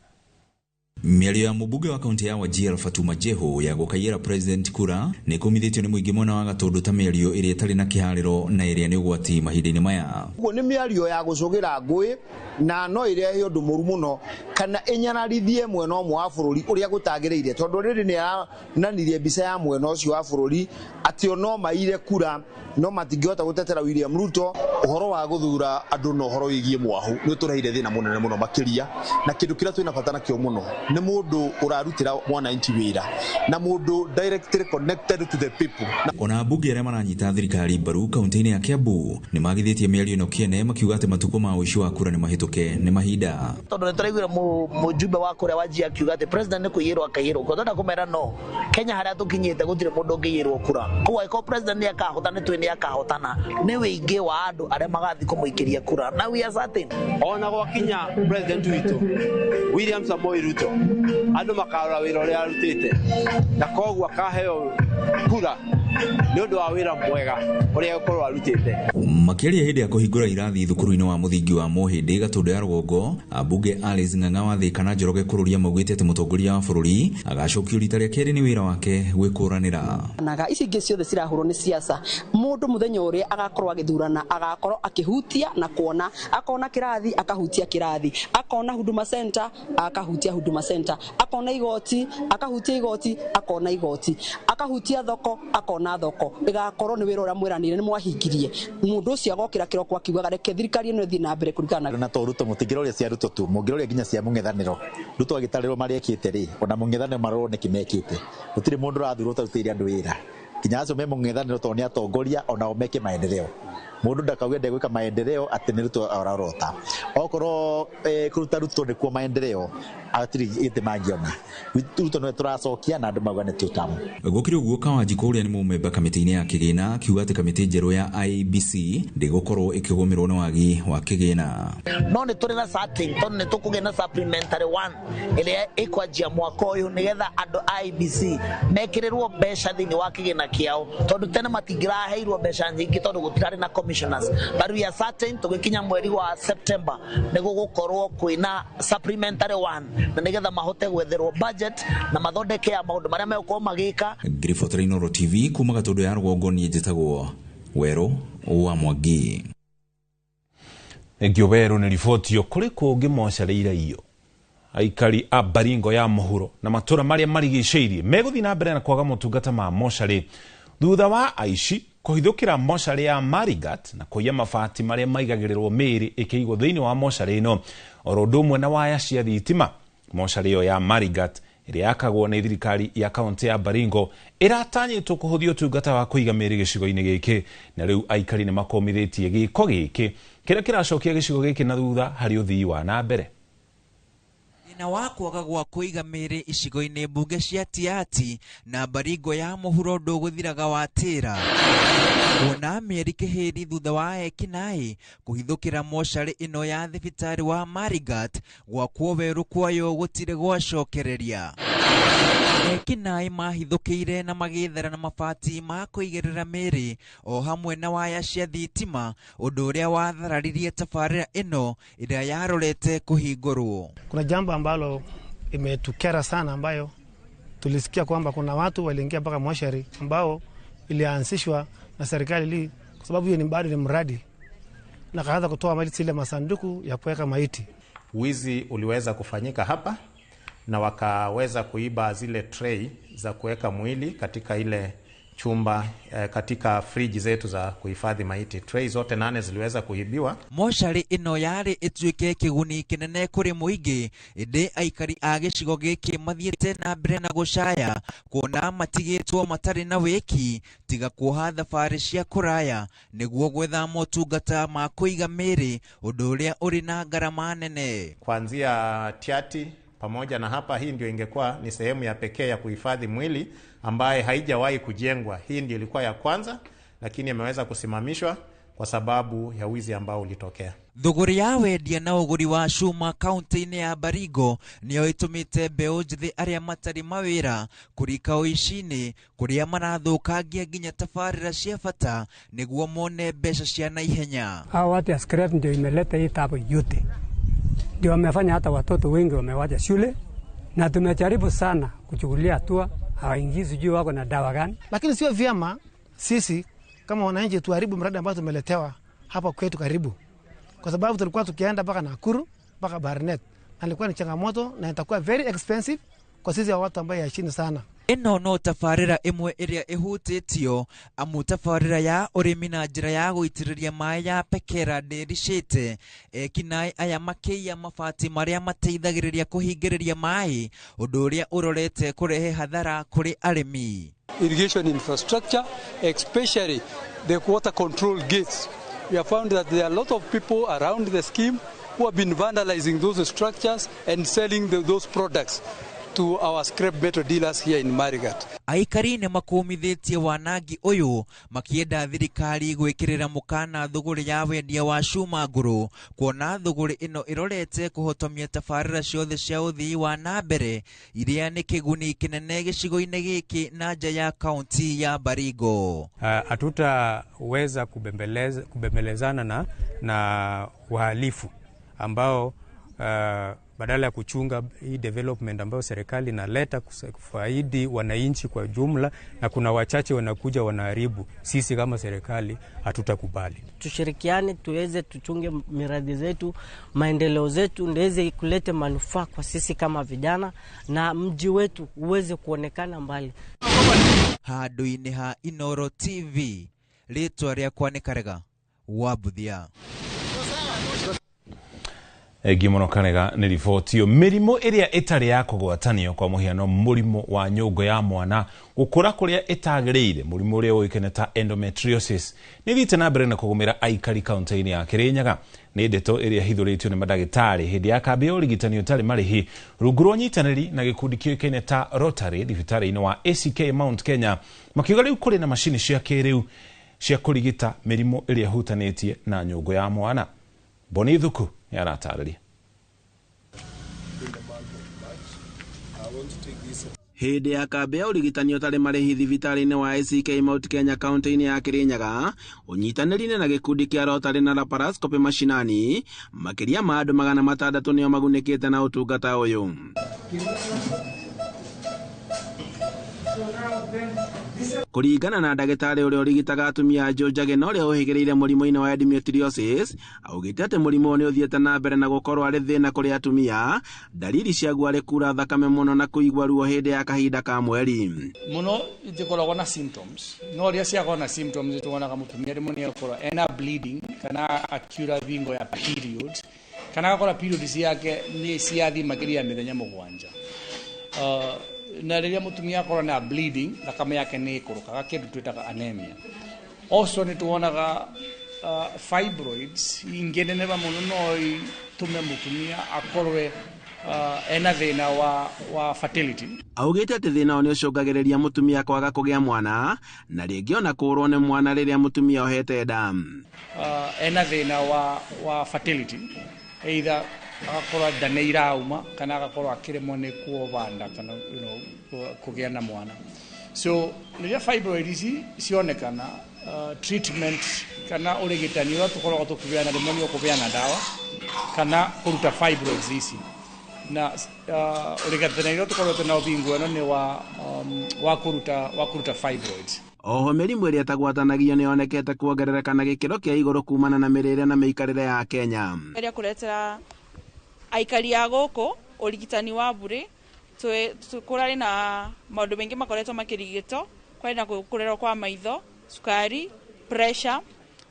Mĩario ya mũmbunge wa kaunti ya Wajir Fatuma Jeho ya gũkaiyĩra President kura nĩ kũmithĩtio nĩ mũingĩ mwena wa Gatũndũ ta mĩario ĩrĩa ĩtarĩ na kĩharĩro na ĩrĩa nĩ ũgwati mahinda-inĩ maya. Ũguo nĩ mĩario ya gũcũgĩra ngũĩ na no ĩrehe ũndũ mũru mũno kana ĩnyararithie mwena ũmwe wa bũrũri ũrĩa gũtagĩrĩire, tondũ rĩrĩ nĩ arananirie mbica ya mwena ũcio wa bũrũri atĩ o no maire kura no matingĩhota gũtetera William Ruto. Ũhoro wa gũthura andũ na ũhoro wĩgiĩ mwahu nĩ ũtũreheire thĩna mũnene mũno makĩria, na kĩndũ kĩrĩa twĩna bata nakĩo mũno nĩ mũndũ ũrarutĩra mwananchi wĩra na mũndũ directly connected to the people. Ona ambunge arĩa maranyita thirikari mbaru kaunti-inĩ ya Kiambu nĩ magithĩtie mĩario ĩno kĩene, makiuga atĩ matukũ ma ũici wa kura nĩ mahĩtũke nĩ mahinda. Tondũ nĩ tũraiguire mũjumbe wa kũrĩa Wajir akiuga atĩ president nĩ kũiyĩrwo akaiyĩrwo kura. Twenda kũmera no Kenya harĩa tũkinyĩte gũtirĩ mũndũ ũngĩiyĩrwo kura. Koguo angĩkorwo president nĩ akahotana nĩ tũĩ nĩ akahotana, nĩ wĩingĩ wa andũ arĩa magathiĩ kũmũikĩria kura, na we are certain. Ona gwakinya president witũ William Samoei Ruto, andũ makarora wĩra ũrĩa arutĩte na koguo akaheo kura Nĩ ũndũ wa wĩra mwega ũrĩa ũkorwo arutĩte. Makĩaria hĩndĩ ya kũhingũra irathi thukuru-inĩ wa mũthingi wa Mũhĩndĩ Gatũndũ ya rũgongo, ambunge Alice Ng'ang'a wa Thika na Njoroge Kũrũria maugĩte atĩ mũtongoria wa bũrũri agacokio rita rĩa kerĩ nĩ wĩra wake gwĩkũranĩra. Naga ici ingĩ ciothe cirahũrwo nĩ siasa. Mũndũ mũthenya ũrĩa agakorwo agĩthurana agakorwo akĩhutia na kuona, akona kĩrathi akahutia kĩrathi, akona Huduma Center akahutia Huduma Center, akona igoti akahutia igoti, akona igoti, akahutia thoko akona thoko. Ĩgakorwo nĩ wĩra ũrĩa mwĩranĩire nĩ mwahingirie. Mũndũ ũcio agokĩra kĩroko akiugaga reke thirikari ĩno ĩthiĩ na mbere kũringana na to Ruto mũtingĩroria cia Ruto tu, mũngĩroria nginya cia mũng'ethanĩro. Ruto agĩtarĩrwo marĩa ekĩte rĩ, ona mũng'ethanĩro marorwo nĩkĩ mekĩte. Gũtirĩ mũndũ ũrathurwo ũtarutĩire andũ wĩra. Nginya acio me mũng'ethanĩro tondũ nĩ atongoria onao meke maendeleo. Mũndũ ndakauge ndegwĩka maendeleo atĩ nĩ Ruto ararota. Okorwo kũruta Ruto nĩkuo maendeleo, hatirĩ gĩtĩ mangĩona. Ruto nĩwe tũracokia na andũ mauga nĩ tũtamu. Gũkĩrĩ ũguo, Kawanjikũ ũrĩa nĩ mũmemba kamĩtĩ-inĩ ya kĩgĩna akiuga atĩ kamĩtĩ njerũ ya IEBC ndĩgũkorwo ĩkĩgũmĩrwo nĩ wagi wa kĩgĩna. No nĩ tũrĩ na certain tondũ nĩ tũkũgĩa na supplementary one ĩrĩa ĩkwanjia mwaka ũyũ nĩgetha andũ a IEBC mekĩrĩrwo mbeca thĩinĩ wa kĩgĩna kĩao, tondũ tene matingĩraheirwo mbeca nyingĩ tondũ gũtirarĩ na commissioners. But we are certain tũgĩkinya mweri wa September nĩ gũgũkorwo kwĩna supplementary one na nĩgetha mahote gwetherwo budget na mathondeke ya maũndũ marĩa megũkorwo magĩka. Ngiribotera Inooro TV kuma Gatũndũ ya rũgongo, niĩ njĩtagwo Werũ wa Mwangi. Ngio Werũ nĩ riboti yo kũrĩ kũngĩ mocarĩ iraiyo. Aikari a Baringo ya mũhuro na matũra marĩa marigicĩirie megũthiĩ na mbere na kwaga motungata ma mocarĩ thutha wa aici kũhithũkĩra mocarĩ ya Marigat na kũiya mabati marĩa maigagĩrĩrwo mĩĩrĩ ĩkĩigwo thĩinĩ wa mocarĩ ĩno oro ũndũ ũmwe na waya cia thitima. Mocarĩ ĩyo ya Marigat ĩrĩa yakagwo nĩ thirikari ya kaunti ya Baringo ĩratanyĩtwo kũhũthia ũtungata wa kũiga mĩĩrĩ gĩcigo-inĩ gĩkĩ, na rĩu aikari nĩ makomithĩtie gĩko gĩkĩ kĩrĩa kĩracokia gĩcigo gĩkĩ na thutha harĩ ũthii wa na mbere. Thĩna wa kwaga gwa kũiga mĩĩrĩ icigo-inĩ mbunge cia Tiaty na Baringo ya mũhuro ndũgũthiraga wa tĩra. Kuona mĩeri kĩhĩri thutha wa ekinaĩ kũhithũkĩra mocarĩ ĩno ya thibitarĩ wa Marigat gwakwo werũ kwayo gũtirĩ gwacokereria. Ekinaĩ mahithũkĩire na magĩthera na mabati ma kũigĩrĩra mĩĩrĩ o hamwe na waya cia thitima, ũndũ ũrĩa wathararirie tabarĩra ĩno ĩrĩa yarorete kũhingũrwo. Kuna jambo ambalo imetukera sana, ambayo tulisikia kwamba kuna watu waliingia mpaka moshari ambao ilianzishwa na serikali, kwa sababu hiyo ni bado ni mradi, na kaanza kutoa mali zile masanduku ya kuweka maiti. Wizi uliweza kufanyika hapa na wakaweza kuiba zile tray za kuweka mwili katika ile chumba, katika friji zetu za kuhifadhi maiti. Tray zote 8 ziliweza kuibiwa. Mocarĩ ĩno yarĩ ĩtuĩke kĩguni kĩnene kũrĩ mũingĩ, ĩndĩ aikari a gĩcigo gĩkĩ mathiĩte na mbere na gũcaya kuona matigĩtwo matarĩ na wĩki tiga kuoha thabarĩ cia kũraya nĩguo gwetha motungata ma kũiga mĩĩrĩ, ũndũ ũrĩa ũrĩ na ngarama nene. Kuanzia Tiaty pamoja na hapa, hii ndio ingekuwa ni sehemu ya pekee ya kuhifadhi mwili ambaye haijawahi kujengwa. Hii ndio ilikuwa ya kwanza, lakini imeweza kusimamishwa kwa sababu ya wizi ambao ulitokea. Thogori ya wendia na ũgũri wa cuma kaunti-inĩ ya Baringo nĩyo ĩtũmĩte mbeũ njĩthĩ arĩa matarĩ mawĩra kũrika ũici-inĩ kũrĩa marathũkangia nginya tabarĩra cia bata nĩguo mone mbeca cia naihenya. Hao watu ya scrap ndio imeleta hii tabu yote, ndio wamefanya hata watoto wengi wamewacha shule, na tumejaribu sana kuchukulia hatua, hawaingii sijui wako na dawa gani. Lakini sio vyema sisi kama wananchi tuharibu mradi ambao tumeletewa hapa kwetu karibu, kwa sababu tulikuwa tukienda mpaka Nakuru mpaka Barnet, na ilikuwa ni changamoto na itakuwa very expensive kwa sisi watu ambao ya chini sana. Ĩno no tabarĩra ĩmwe ĩrĩa ĩhutĩtio, amu tabarĩra ya ũrĩmi na njĩra ya gũitĩrĩria maĩ ya Pekera ndĩricĩte. Ekinaĩ aya makĩiya mabati marĩa mateithagĩrĩria kũhingĩrĩria maĩ, ũndũ ũrĩa ũrorete kũrehe hathara kũrĩ arĩmi. Irrigation infrastructure, especially the water control gates. We have found that there are a lot of people around the scheme who have been vandalizing those structures and selling those products. to our scrap metal dealers here in Marigat. Aikari nĩ makũmithĩtie wanangi ũyũ makĩenda thirikari gwĩkĩrĩra mũkana thũgũrĩ ya wendia wa cuma ngũrũ, kuona thũgũrĩ ĩno ĩrorete kũhotomia tabarĩra ciothe cia ũthii wa na mbere iria nĩ kĩguni kĩnene gĩcigo-inĩ gĩkĩ na nja ya kaunti ya Baringo. Hatutaweza kubembelezana na wahalifu ambao badala ya kuchunga hii development ambayo serikali inaleta kufaidi wananchi kwa jumla, na kuna wachache wanakuja wanaharibu. Sisi kama serikali hatutakubali. Tushirikiane tuweze tuchunge miradi zetu, maendeleo zetu, ndiweze kulete manufaa kwa sisi kama vijana na mji wetu uweze kuonekana mbali. Handũ-inĩ ha Inooro TV, rĩtwa rĩakwa nĩ Karega wa Mbuthia. Ngimono Karega nĩ riboti ĩyo. Mĩrimũ ĩrĩa ĩtarĩ ya kũgwatanio, kwa mũhiano mũrimũ wa nyũngũ ya mwana gũkũra kũrĩa ĩtagĩrĩire, mũrimũ ũrĩa ũĩkaine ta endometriosis, nĩ ĩthiĩte na mbere na kũgũmĩra aikari kaunti-inĩ ya Kĩrĩnyaga. Nĩ ndeto ĩrĩa ĩhithũrĩtio nĩ mandagĩtarĩ hĩndĩ ya kambĩ ya ũrigitani ũtarĩ marĩhi rungu rwa ũnyitanĩri na gĩkundi kĩũĩkaine ta Rotary thibitarĩ-inĩ wa ACK Mount Kenya, makiuga rĩu kũrĩ na macini cia kĩrĩu cia kũrigita mĩrimũ ĩrĩa ĩhutanĩtie na nyũngũ ya mwana. Boni Thuku yaratarĩria. Hĩndĩ ya kambĩ ya ũrigitani ũtarĩ marĩhi thibitarĩ-inĩ wa ACK Mount Kenya kaunti-inĩ ya Kĩrĩnyaga, ũnyitanĩri-inĩ na gĩkundi kĩa Rotary na laparoscopy mashinani, makĩria ma andũ 600 nĩo magunĩkĩte na ũtungata ũyũ. Kũringana na ndagĩtarĩ ũrĩa ũrigitaga atumia a Njũnjage na ũrĩa ũhĩgĩrĩire mũrimũ-inĩ wa endometriosis, augĩte atĩ mũrimũ ũyũ nĩ ũthiĩte na mbere na gũkorwo arĩ thĩna kũrĩ atumia, dalili ciaguo arĩ kura thakame mũno na kũigua ruo hĩndĩ ya kahinda ka mweri. Mũno itikoragwo na symptoms, no rĩrĩa ciakorwo na symptoms tuonaga mũtumia rĩmwe nĩ akorwo ena bleeding kana akiura thingo ya period, kana agakorwo period ciake nĩ ciathiĩ makĩria ya mĩthenya 7. Na rĩrĩa mũtumia akorwo na bleeding, thakame yake nĩ ĩkũrũkaga, kĩndũ twĩtaga anemia. Also nĩ tuonaga fibroids ingĩneneva mũno no itũme mũtumia akorwe ena thĩna wa fertility. Augĩte atĩ thĩna ũyũ nĩ ũcũngagĩrĩria mũtumia kwaga kũgĩa mwana na rĩngĩ ona kũũrwo nĩ mwana rĩrĩa mũtumia ohete nda. Ena thĩna wa fertility, either agakorwo nda nĩ irauma kana agakorwo akĩremwo nĩ kuova nda kana kũgĩa na mwana. So rĩrĩa fibroid ici cionekana, treatment kana ũrigitani ũrĩa tũkoragwo tũkĩheana rĩmwe nĩ ũkũheana ndawa kana kũruta fibroids ici, na ũrigitani ũrĩa tũkoretwo na thingo ĩno nĩ wa kũruta fibroids. Oho mĩrimũ ĩrĩa ĩtagwatanagio nĩ yonekete kuongerereka na gĩkĩro kĩa igũrũ kumana na mĩrĩre na mĩikarĩre ya Kenya. Ĩrĩa kũretera aikari a gũkũ ũrigitani wa bure, kũrarĩ na maũndũ maingĩ makoretwo makĩrigitwo, kwarĩ na kũrerwo kwa maitho, cukari, pressure,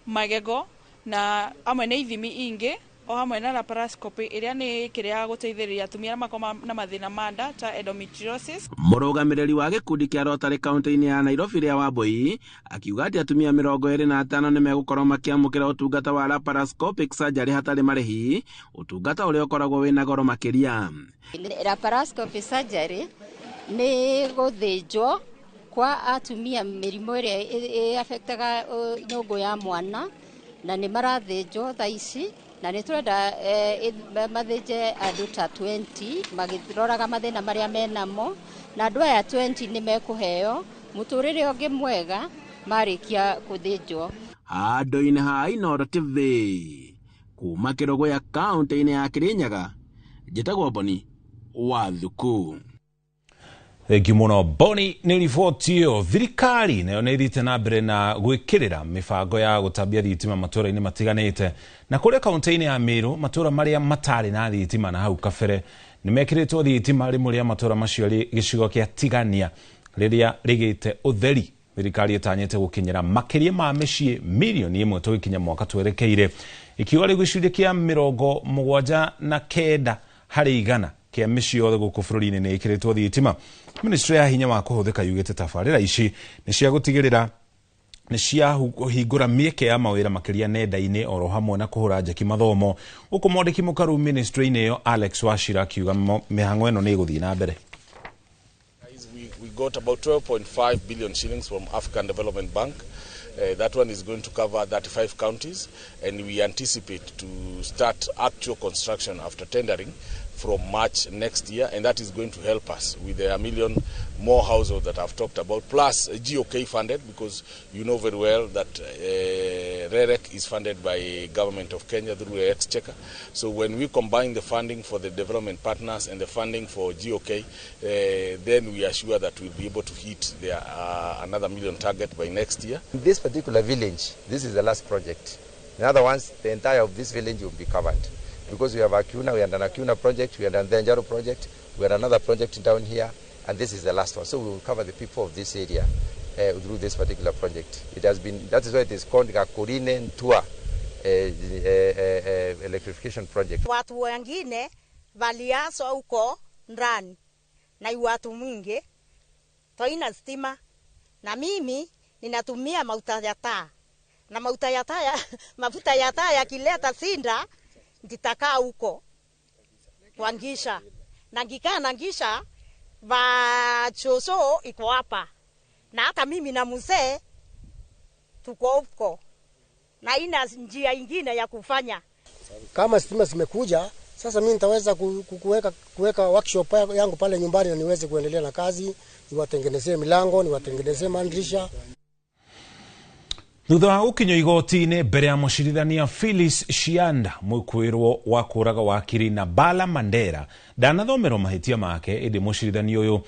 magego na amwe nĩ ithimi ingĩ, o hamwe na laparoscopy ĩrĩa nĩ kĩrĩa ya gũteithĩrĩria atumia arĩa makoragwo na mathĩna ma nda ta endometriosis. Mũrũgamĩrĩri wa gĩkundi kĩa Rotary kaunti-inĩ ya Nairobi rĩa Wambui akiuga atĩ atumia 25 nĩ megũkorwo makĩamũkĩra ũtungata wa laparoscopic surgery hatarĩ marĩhi, ũtungata ũrĩa ũkoragwo wĩna goro makĩria. Laparoscopy surgery nĩ gũthĩnjwo kwa atumia mĩrimũ ĩrĩa ĩafektaga nyũngũ ya mwana, na nĩ marathĩnjwo thaa ici, na nĩ tũrenda mathĩnje andũ ta 20 magĩroraga mathĩna marĩa menamo, na andũ aya 20 nĩ mekũheo mũtũrĩre ũngĩ mwega marĩkia gũthĩnjwo. Handũ-inĩ ha Inooro TV kuma Kĩrũgũya kaunti-inĩ ya Kĩrĩnyaga, njĩtagwo Boni wa Thuku. Thengiũ mũno Boni nĩ riboti ĩyo. Thirikari nayo nĩ ĩthiĩte na mbere na gwĩkĩrĩra mĩbango ya gũtambia thitima matũũra-inĩ matiganĩte, na kũrĩa kaunti-inĩ ya Meru matũũra marĩa matarĩ na thitima na hau kabere nĩ mekĩrĩtwo thitima, rĩmwe rĩa matũũra macio rĩ gĩcigo kĩa Tigania rĩrĩa rĩgĩte ũtheri. Thirikari ĩtanyĩte gũkinyĩra makĩria ma mĩciĩ mirioni 1 tũgĩkinya mwaka twerekeire, ikiuga rĩu gĩcunjĩ kĩa 79 harĩ 100 kĩa mĩciĩ yothe gũkũ bũrũri-inĩ nĩ ĩkĩrĩtwo thitima. Ministry ya hinya wa kũhũthĩka yugĩte tabarĩra ici nĩ cia gũtigĩrĩra nĩ cia kũhingũra mĩeke ya mawĩra makĩria nenda-inĩ oro hamwe na kũhũra njeki mathomo. Gũkũ mwandĩki mũkaru ministry-inĩ ĩyo Alex Wachira akiuga mĩhang'o ĩno nĩ ĩgũthiĩ na mbere. got about 12.5 billion shillings from African Development Bank. That one is going to cover 35 counties, and we anticipate to start actual construction after tendering from March next year, and that is going to help us with the 1 million more households that I've talked about, plus GOK funded, because you know very well that REREC is funded by government of Kenya through the Exchequer. So when we combine the funding for the development partners and the funding for GOK, then we are sure that we'll be able to hit the another million target by next year. In this particular village, this is the last project. In other words, the entire of this village will be covered. Because we have Akuna, we have an Akuna project, we have an Ndenjaro project, we have another project down here, and this is the last one. So we will cover the people of this area through this particular project. It has been, that is why it is called Gakurine Ntua electrification project. Watu wengine waliaswa huko ndani na watu mwingi toina stima, na mimi ninatumia mafuta ya taa, na mafuta ya taa mafuta ya taa yakileta sinda nitakaa huko kuangisha na ngikaa nangisha vachoso iko hapa, na hata mimi na mzee tuko huko na ina njia ingine ya kufanya. Kama stima zimekuja sasa, mimi nitaweza kuweka workshop yangu pale nyumbani na niweze kuendelea na kazi, niwatengenezee milango, niwatengenezee madirisha. Thutha wa gũkinyio igoti-inĩ mbere ya mũcirithania Phyllis Shianda mwĩkũĩrwo wa kũraga wakiri Nabala Mandera ndanathomerwo mahĩtia make, ĩndĩ mũcirithania ũyũ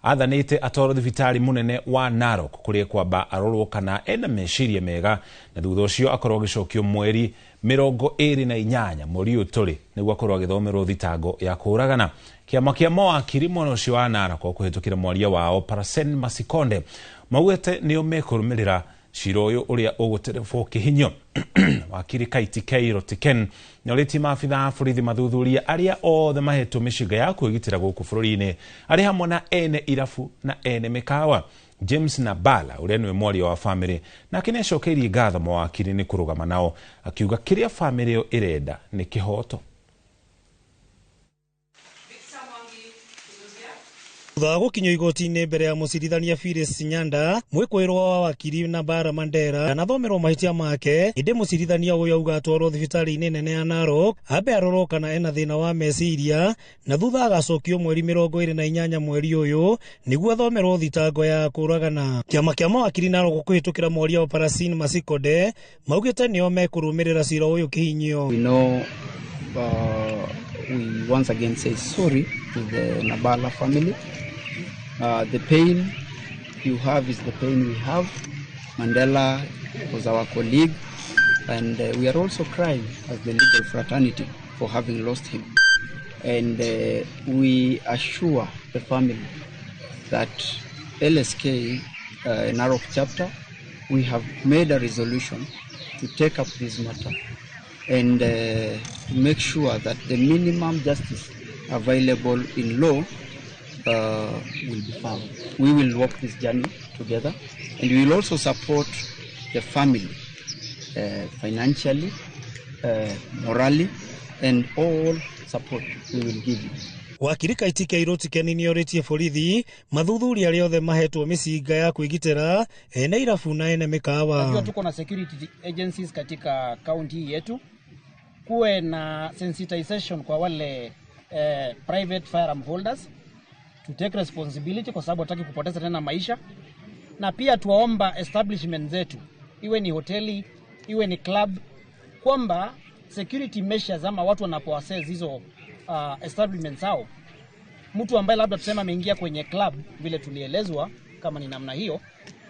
athanĩte atwarwo thibitarĩ mũnene wa Narok kũrĩa kwamba arorwo kana ena meciria mega, na thutha ũcio akorwo agĩcokio mweri 28 mweri ũyũ tũrĩ nĩguo akorwo agĩthomerwo thitango ya kũragana. Kĩama kĩa mawakiri mwena ũcio wa Narok kũhĩtũkĩra mwaria wao Parasen Masikonde maugĩte nĩo mekũrũmĩrĩra cira ũyũ ũrĩa ũgũterebwo kĩhinyo. Wakiri Kaiti Keiro Tiken nĩorĩtie maabitha a borithi mathuthurie arĩa othe mahetwo mĩcinga ya kwĩgitĩra gũkũ bũrũri-inĩ arĩ hamwe na ene irabu na ene mĩkawa. James Nabala ũrĩa nĩwe mwaria wa bamĩrĩ nake nĩacokeirie ngatho mawakiri nĩ kũrũgama nao, akiuga kĩrĩa bamĩrĩ ĩyo ĩrenda nĩ kĩhoto. Thutha wa gũkinyio igoti-inĩ mbere ya mũcirithania Phyllis Nyanda, mwĩkũĩrwo wa wakiri Nabala Mandera anathomerwo mahĩtia make, ĩndĩ mũcirithania ũyũ auga atwarwo thibitarĩ-inĩ nene ya Narok ambe arorwo kana ena thĩna wa meciria, na thutha agacokio mweri 28 mweri ũyũ nĩguo athomerwo thitango ya kũragana. Kĩama kĩa mawakiri Narok kũhĩtũkĩra mwaria wa Parasin Masikode maugĩte nĩo mekũrũmĩrĩra cira ũyũ kĩhinyio. We know, we once again say sorry to the Nabala family. The pain you have is the pain we have. Mandela was our colleague, and we are also crying as the legal fraternity for having lost him. And we assure the family that LSK Narok chapter, we have made a resolution to take up this matter and to make sure that the minimum justice available in law will be found. We will walk this journey together, and we will also support the family financially, morally, and all support we will give you. Wakiri Kaiti Keiro Tikeni nĩorĩtie borithi mathuthuria arĩa othe mahetwo mĩcinga ya kwĩgitĩra ene irabu na ene mĩkawa. Najua tuko na security agencies katika county yetu, kuwe na sensitization kwa wale private firearm holders to take responsibility, kwa sababu hataki kupoteza tena maisha. Na pia tuwaomba establishment zetu, iwe ni hoteli, iwe ni club, kwamba security measures ama watu wanapoassess hizo establishments hao, mtu ambaye labda tuseme ameingia kwenye club vile tulielezwa kama ni namna hiyo,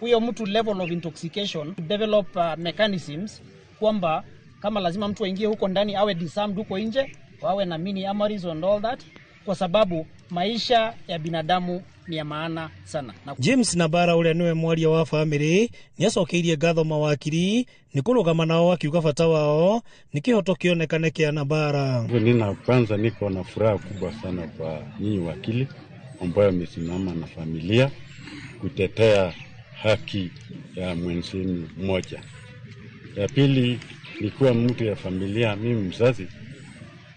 huyo mtu level of intoxication, develop mechanisms kwamba kama lazima mtu aingie huko ndani awe disarmed huko nje, wawe na mini armories and all that, kwa sababu maisha ya binadamu ni ya maana sana. Na James Nabara ũrĩa nĩwe mwaria wa bamĩrĩ nĩacokeirie ngatho mawakiri nĩ kũrũgama nao, akiuga bata wao nĩ kĩhoto kĩonekane kĩa Nabara. Nina kwanza niko na furaha kubwa sana kwa nyinyi wakili ambayo amesimama na familia kutetea haki ya mwenzenu mmoja. Ya pili ni kuwa mtu ya familia, mimi mzazi,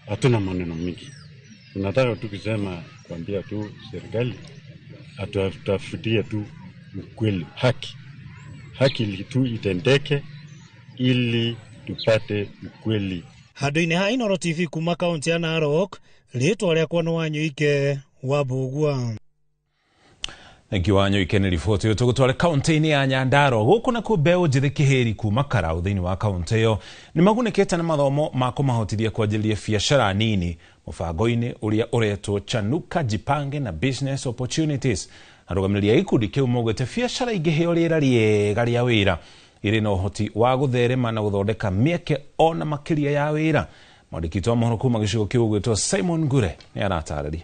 hatuna maneno mingi. Tunataka tu kusema, kuambia tu serikali Atutafutie tu ukweli, haki, haki tu itendeke ili tupate ukweli. Handũ-inĩ ha Inooro TV kuma kaunti ya Narok, rĩtwa rĩakwa nĩ Wanyoike wa Mbũgua. Thank you Wanyoike nĩ riboti ĩyo. Tũgũtware kaunti-inĩ ya Nyandarua. Gũkũ nakuo mbeũ njĩthĩ kĩhĩri kuma Karau thĩinĩ wa kaunti ĩyo nĩ magunĩkĩte na mathomo ma kũmahotithia kwanjĩrĩria biacara nini mũbango-inĩ ũrĩa ũretwo Chanuka Jipange na Business Opportunities. Arũgamĩrĩri a gĩkundi kĩu maugĩte biacara ingĩheo rĩera rĩega rĩa wĩra irĩ na ũhoti wa gũtherema na gũthondeka mĩeke ona makĩria ya wĩra. Mwandĩki witũ wa mohoro kuma gĩcigo kĩu ũgwĩtwo Simon Ngure nĩ aratarĩria.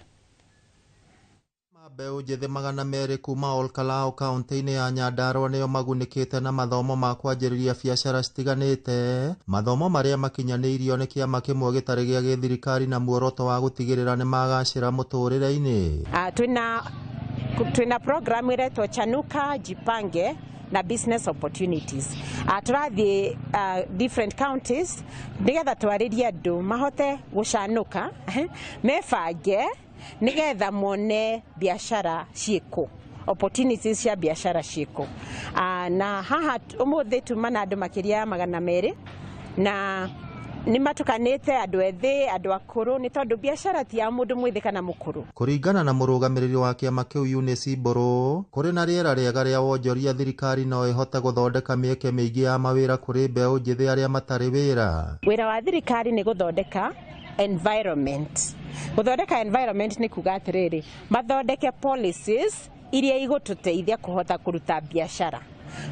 Mbeũ njĩthĩ 200 kuma Olkalau kaunti-inĩ ya Nyandarua nĩo magunĩkĩte na mathomo ma kwanjĩrĩria biacara citiganĩte, mathomo marĩa makinyanĩirio nĩ kĩama kĩmwe gĩtarĩ gĩa gĩthirikari na muoroto wa gũtigĩrĩra nĩ magacĩra mũtũrĩre-inĩ. Twina program iretwo Chanuka Jipange na Business Opportunities. Tũrathiĩ different counties nĩgetha twarĩrie andũ mahote gũcanũka, mebange nĩgetha mone biacara ciĩkũ, opportunities cia biacara ciĩkũ. Na haha ũmũthĩ tuma na andũ makĩria ya 200 na nĩ matukanĩte andũ ethĩ, andũ akũrũ, nĩ tondũ biacara ti ya mũndũ mwĩthĩ kana mũkũrũ. Kũringana na mũrũgamĩrĩri wa kĩama kĩu Eunice Mbũrũ, kũrĩ na rĩera rĩega rĩa wonjoria, thirikari no ĩhote gũthondeka mĩeke mĩingĩ ya mawĩra kũrĩ mbeũ njĩthĩ arĩa matarĩ wĩra. Wĩra wa thirikari nĩ gũthondeka environment. Gũthondeka environment nĩ kuga atĩrĩrĩ, mathondeke policies iria igũtũteithia kũhota kũruta biacara.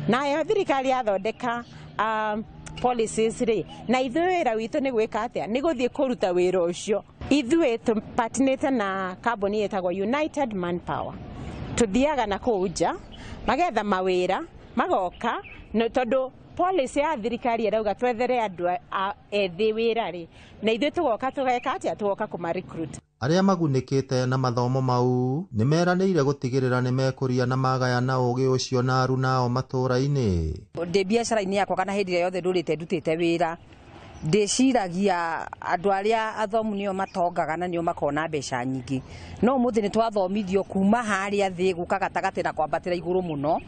Nayo thirikari yathondeka policies rĩ, na ithuĩ wĩra witũ nĩ gwĩka atĩa? Nĩ gũthiĩ kũruta wĩra ũcio. Ithuĩ tũpatnĩte na kambuni ĩtagwo United Manpower. Tũthiaga na kũu nja, magetha mawĩra, magoka, tondũ policy ya thirikari ĩrauga twethere andũ ethĩ wĩra rĩ, na ithuĩ tũgoka tũgeka atĩa? Tũgoka kũma recruit. Arĩa magunĩkĩte na mathomo mau nĩ meranĩire gũtigĩrĩra nĩ mekũria na magayana ũgĩ ũcio na aruna ao matũũra-inĩ. Ndĩ biacara-inĩ yakwa kana hĩndĩ ĩrĩa yothe ndũrĩte ndutĩte wĩra, ndĩciragia andũ arĩa athomu nĩo matongaga na nĩo makona mbeca nyingĩ. No ũmũthĩ nĩ twathomithio kuma harĩa thĩ gũka gatagatĩ na kwambatĩra igũrũ mũno,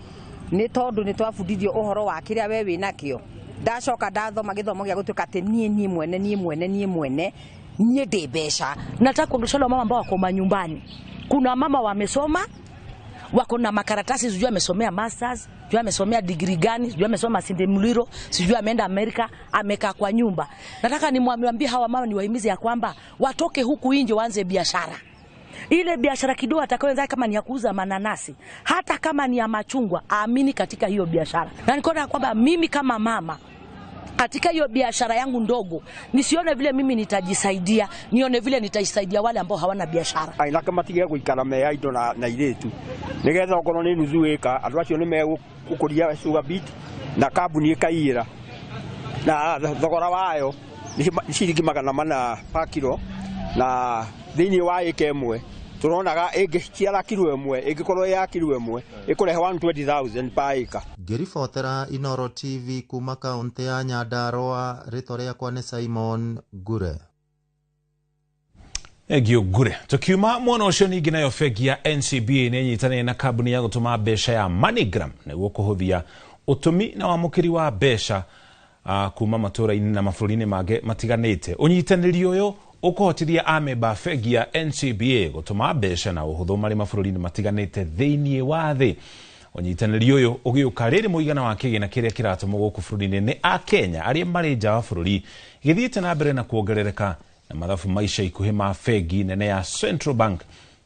nĩ tondũ nĩ twabundithio ũhoro wa kĩrĩa we wĩnakĩo. Ndacoka ndathoma gĩthomo gĩa gũtuĩka atĩ niĩ mwene niĩ mwene niĩ mwene niĩ ndĩ mbeca. Nataka kuongelesha wale mama ambao wako manyumbani. Kuna mama wamesoma, wako na makaratasi, sijui amesomea masters, sijui amesomea degree gani, sijui amesoma Sinde Muliro, sijui ameenda Amerika, amekaa kwa nyumba. Nataka nimwambie hawa mama, niwahimize ya kwamba watoke huku nje waanze biashara. Ile biashara kidogo atakayoanza, kama ni ya kuuza mananasi, hata kama ni ya machungwa, aamini katika hiyo biashara. Na nikaona kwamba mimi kama mama katika hiyo biashara yangu ndogo, nisione vile mimi nitajisaidia, nione vile nitaisaidia wale ambao hawana biashara. Anake matige guikara me aindo na iritu nigetha okorwo ni nuthu ĩka andũ acio nĩ megũkũria sugar beet na kambuni ĩkaiyĩra na thogora wayo nĩ ciringi 400 pa kilo, na thĩinĩ wa ĩka ĩmwe tũronaga ĩngĩciara kilo ĩmwe, ĩngĩkorwo ya kilo ĩmwe ĩkũrehe 120,000 pa ĩka. Ngĩribotera Inooro TV kuma kaunti ya Nyandarua, rĩtwa rĩakwa nĩ Simon Ngure. Egio Ngure. Tukiuma mwena ũcio ningĩ nayo bengi ya NCBA nĩ ĩnyitanĩire na kambuni ya gũtũma mbeca ya MoneyGram nĩguo kũhũthia ũtũmi na wamũkĩri wa mbeca kuma matũũra-inĩ na mabũrũri-inĩ mangĩ matiganĩte. Ũnyitanĩri ũyũ ũkũhotithia amemba a bengi ya NCBA gũtũma mbeca na ũhũthũ marĩ mabũrũri-inĩ matiganĩte thĩinĩ wa thĩ. Ũnyitanĩri ũyũ ũgĩũka rĩrĩ mũigana wa kĩgĩna kĩrĩa kĩratũmwo gũkũ bũrũri-inĩ nĩ Akenya arĩa marĩ nja wa bũrũri gĩthiĩte na mbere na kuongerereka, na mathabu ma ica ikuhĩ ma bengi nene ya Central Bank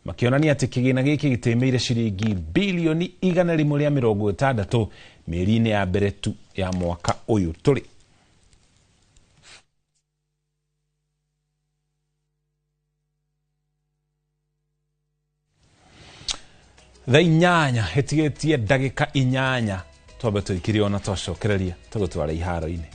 makĩonania atĩ kĩgĩna gĩkĩ gĩtĩmĩire ciringi bilioni 160 mĩeri-inĩ ya mbere tu ya mwaka ũyũ tũrĩ. Thaa 8 ĩtigĩtie ndagĩka 8 twambe tũikire ona twacokereria tũgũtwara iharo-inĩ.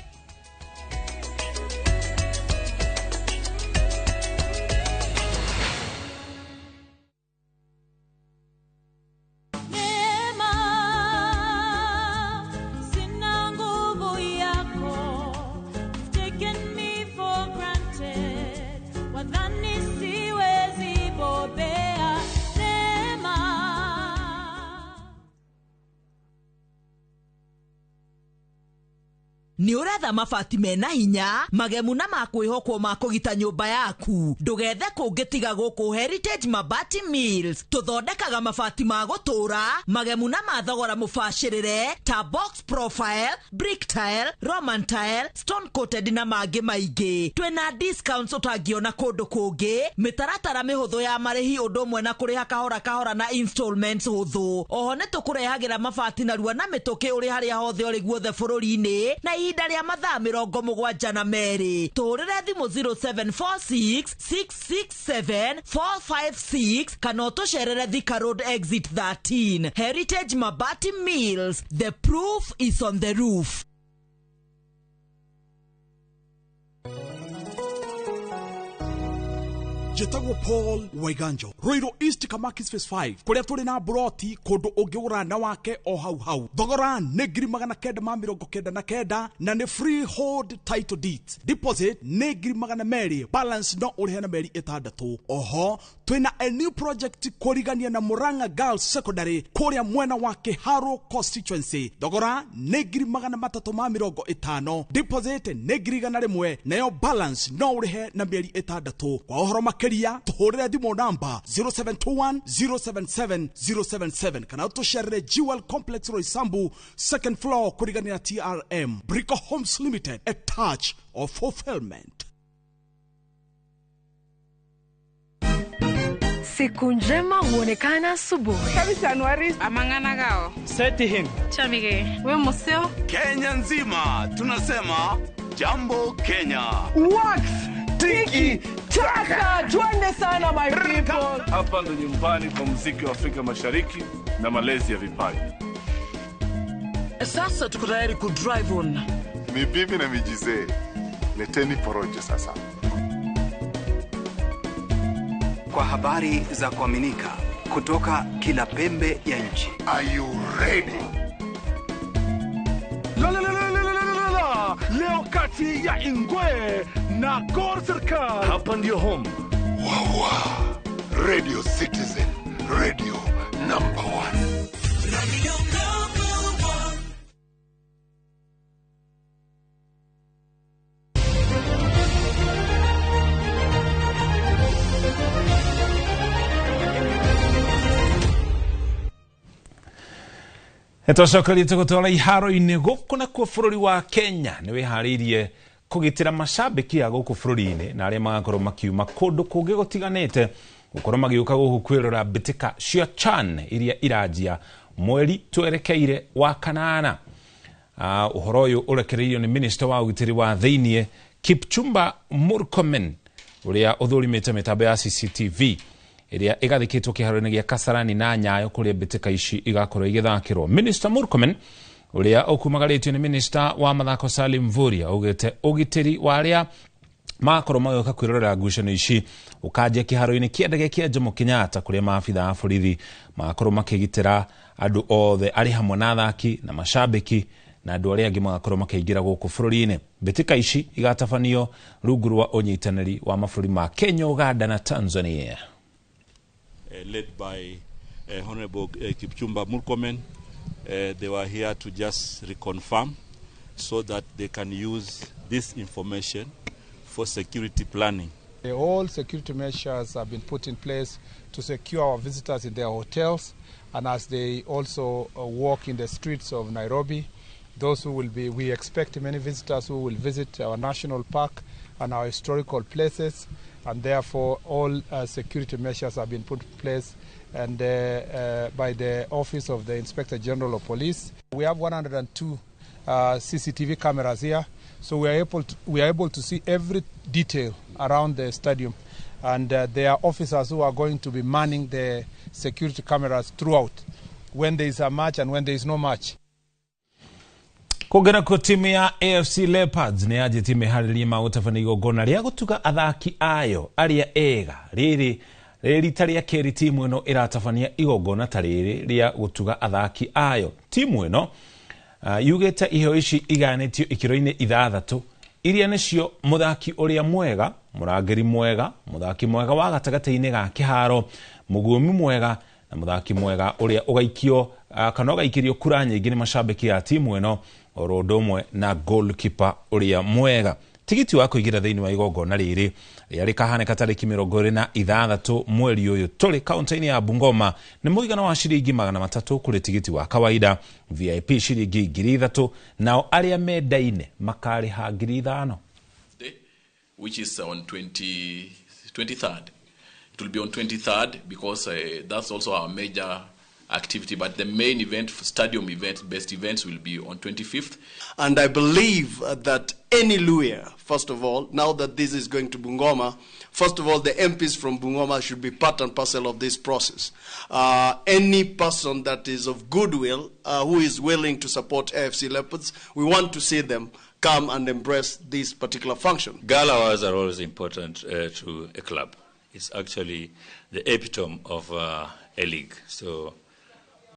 Nĩ ũretha mabati mena hinya, magemu na ma kwĩhokwo ma kũgita nyũmba yaku. Ndũgethe kũngĩ tiga gũkũ Heritage Mabati Mills. Tũthondekaga mabati ma gũtũũra, magemu na ma thogora mũbacĩrĩre ta box profile, brick tile, Roman tile, stone coated na mangĩ maingĩ. Twĩna discounts ũtangĩona kũndũ kũngĩ, mĩtaratara mĩhũthũ ya marĩhi ũndũ ũmwe na kũrĩha kahora kahora na installments hũthũ. Oho nĩ tũkũrehagĩra mabati narua na mĩtũkĩ ũrĩ harĩa hothe ũrĩ guothe bũrũri-inĩ na ihinda rĩa mathaa 72. Tũhũrĩre thimũ 0746 667 456 kana ũtũcerere Thika Road exit 13. Heritage Mabati Mills, the proof is on the roof. Njĩtagwo Paul Waiganjo, Ruiru East Kamakis Phase 5, kũrĩa tũrĩ na buroti kũndũ ũngĩgũra na wake o hau hau. Thogora nĩ 999 na nĩ freehold title deed. Deposit nĩ 200,000, balance no ũrĩhe na mĩeri 6. Oho twĩna a new project kũrigania na Murang'a Girls Secondary kũrĩa mwena wa Kiharu constituency. Thogora nĩ 350,000, deposit nĩ 100,000, nayo balance no ũrĩhe na mĩeri 6. Kwa ũhoro makĩria tũhũrĩre thimũ namba 0721 077 077 kana tũcerere Jewel Complex Roysambu second floor kũrigania na TRM. Brico Homes Limited, a touch of fulfillment. Siku njema huonekana asubuhi. Amang'ana Seti him. Chamige. We museo. Kenya nzima tunasema jambo Kenya. Wax tiki taka, twende sana my people. Hapa ndo nyumbani kwa muziki wa Afrika Mashariki na malezi ya vipaji. Sasa tuko tayari ku drive on. Ni bibi na mijizee. Leteni porojo sasa. Kwa habari za kuaminika kutoka kila pembe ya nchi. Are you ready? La la la la la la la. Leo kati ya Ingwe na Gor Serikal. Hapa ndio home. Wawa. Radio Citizen, radio number 1. Radio number 1. Nĩtwacokereria tũgũtwara iharo-inĩ gũkũ nakuo bũrũri wa Kenya nĩ wĩharĩirie kũgitĩra macambĩki a gũkũ bũrũri-inĩ na arĩa magakorwo makiuma kũndũ kũngĩ gũtiganĩte gũkorwo magĩũka gũkũ kwĩrora mbĩtĩka cia CHAN iria iranjia mweri twerekeire wa kanana. Ũhoro ũyũ ũrekereirio nĩ minista wa ũgitĩri wa thĩiniĩ Kipchumba Murkomen ũrĩa ũthũrimĩte mĩtambo ya CCTV ĩrĩa ĩgathĩkĩtwo kĩharo-inĩ gĩa Kasarani na Nyayo kũrĩa mbĩtĩka ici igakorwo igĩthakĩrwo. Minister Murkomen ũrĩa ũkumagarĩtio nĩ minista wa mathako Salim Mvurya augĩte ũgitĩri wa arĩa makorwo magĩũka kwĩrorera ngucanio ici ũkanjia kĩharo-inĩ kĩa ndege kĩa Jomo Kenyatta kũrĩa maabitha a borithi magakorwo makĩgitĩra andũ othe arĩ hamwe na athaki na macambĩki na andũ arĩa angĩ magakorwo makĩingĩra gũkũ bũrũri-inĩ. Mbĩtĩka ici igatabanio rungu rwa ũnyitanĩri wa mabũrũri ma Kenya, Uganda na Tanzania. Led by Honorable Kipchumba Murkomen. They were here to just reconfirm so that they can use this information for security planning. All security measures have been put in place to secure our visitors in their hotels and as they also walk in the streets of Nairobi. Those who will be, we expect many visitors who will visit our national park and our historical places, and therefore all security measures have been put in place and by the Office of the Inspector General of Police. We have 102 CCTV cameras here, so we are able to see every detail around the stadium, and there are officers who are going to be manning the security cameras throughout when there is a match and when there is no match. Kũngĩ nakuo timu ya AFC Leopards nĩ yanjĩtie meharĩria ma gũtabania igongona rĩa gũtuga athaki ayo arĩa ega. Rĩrĩ rĩ rita rĩa kerĩ timu ĩno ĩratabania igongona ta rĩrĩ rĩa gũtuga athaki ayo. Timu ĩno yugĩte iheo ici igayanĩtio ikĩro-inĩ 6 iria nĩcio mũthaki ũrĩa mwega, mũrangĩri mwega, mũthaki mwega wa gatagatĩ-inĩ ga kĩharo, mũguĩmi mwega na mũthaki mwega ũrĩa ũgaikio kana ũgaikĩrio kura nyingĩ nĩ macambĩki a timu ĩno Oro ũndũ ũmwe na goalkeeper ũrĩa mwega. Tigiti wa kũingĩra thĩinĩ wa igongona rĩrĩ rĩrĩa rĩkahanĩka tarĩki 26 mweri ũyũ tũrĩ kaunti-inĩ ya Bungoma nĩ mũigana wa ciringi 300 kũrĩ tigiti wa kawaida, VIP ciringi 3,000, nao arĩa mendaine makarĩha 5,000. Which is on 23rd. It will be on 23rd because that's also our major activity, but the main event, stadium event, best events will be on 25th. And I believe that any Luhya, first of all, now that this is going to Bungoma, first of all, the MPs from Bungoma should be part and parcel of this process. Any person that is of goodwill, who is willing to support AFC Leopards, we want to see them come and embrace this particular function. Gala awards are always important to a club. It's actually the epitome of a league. So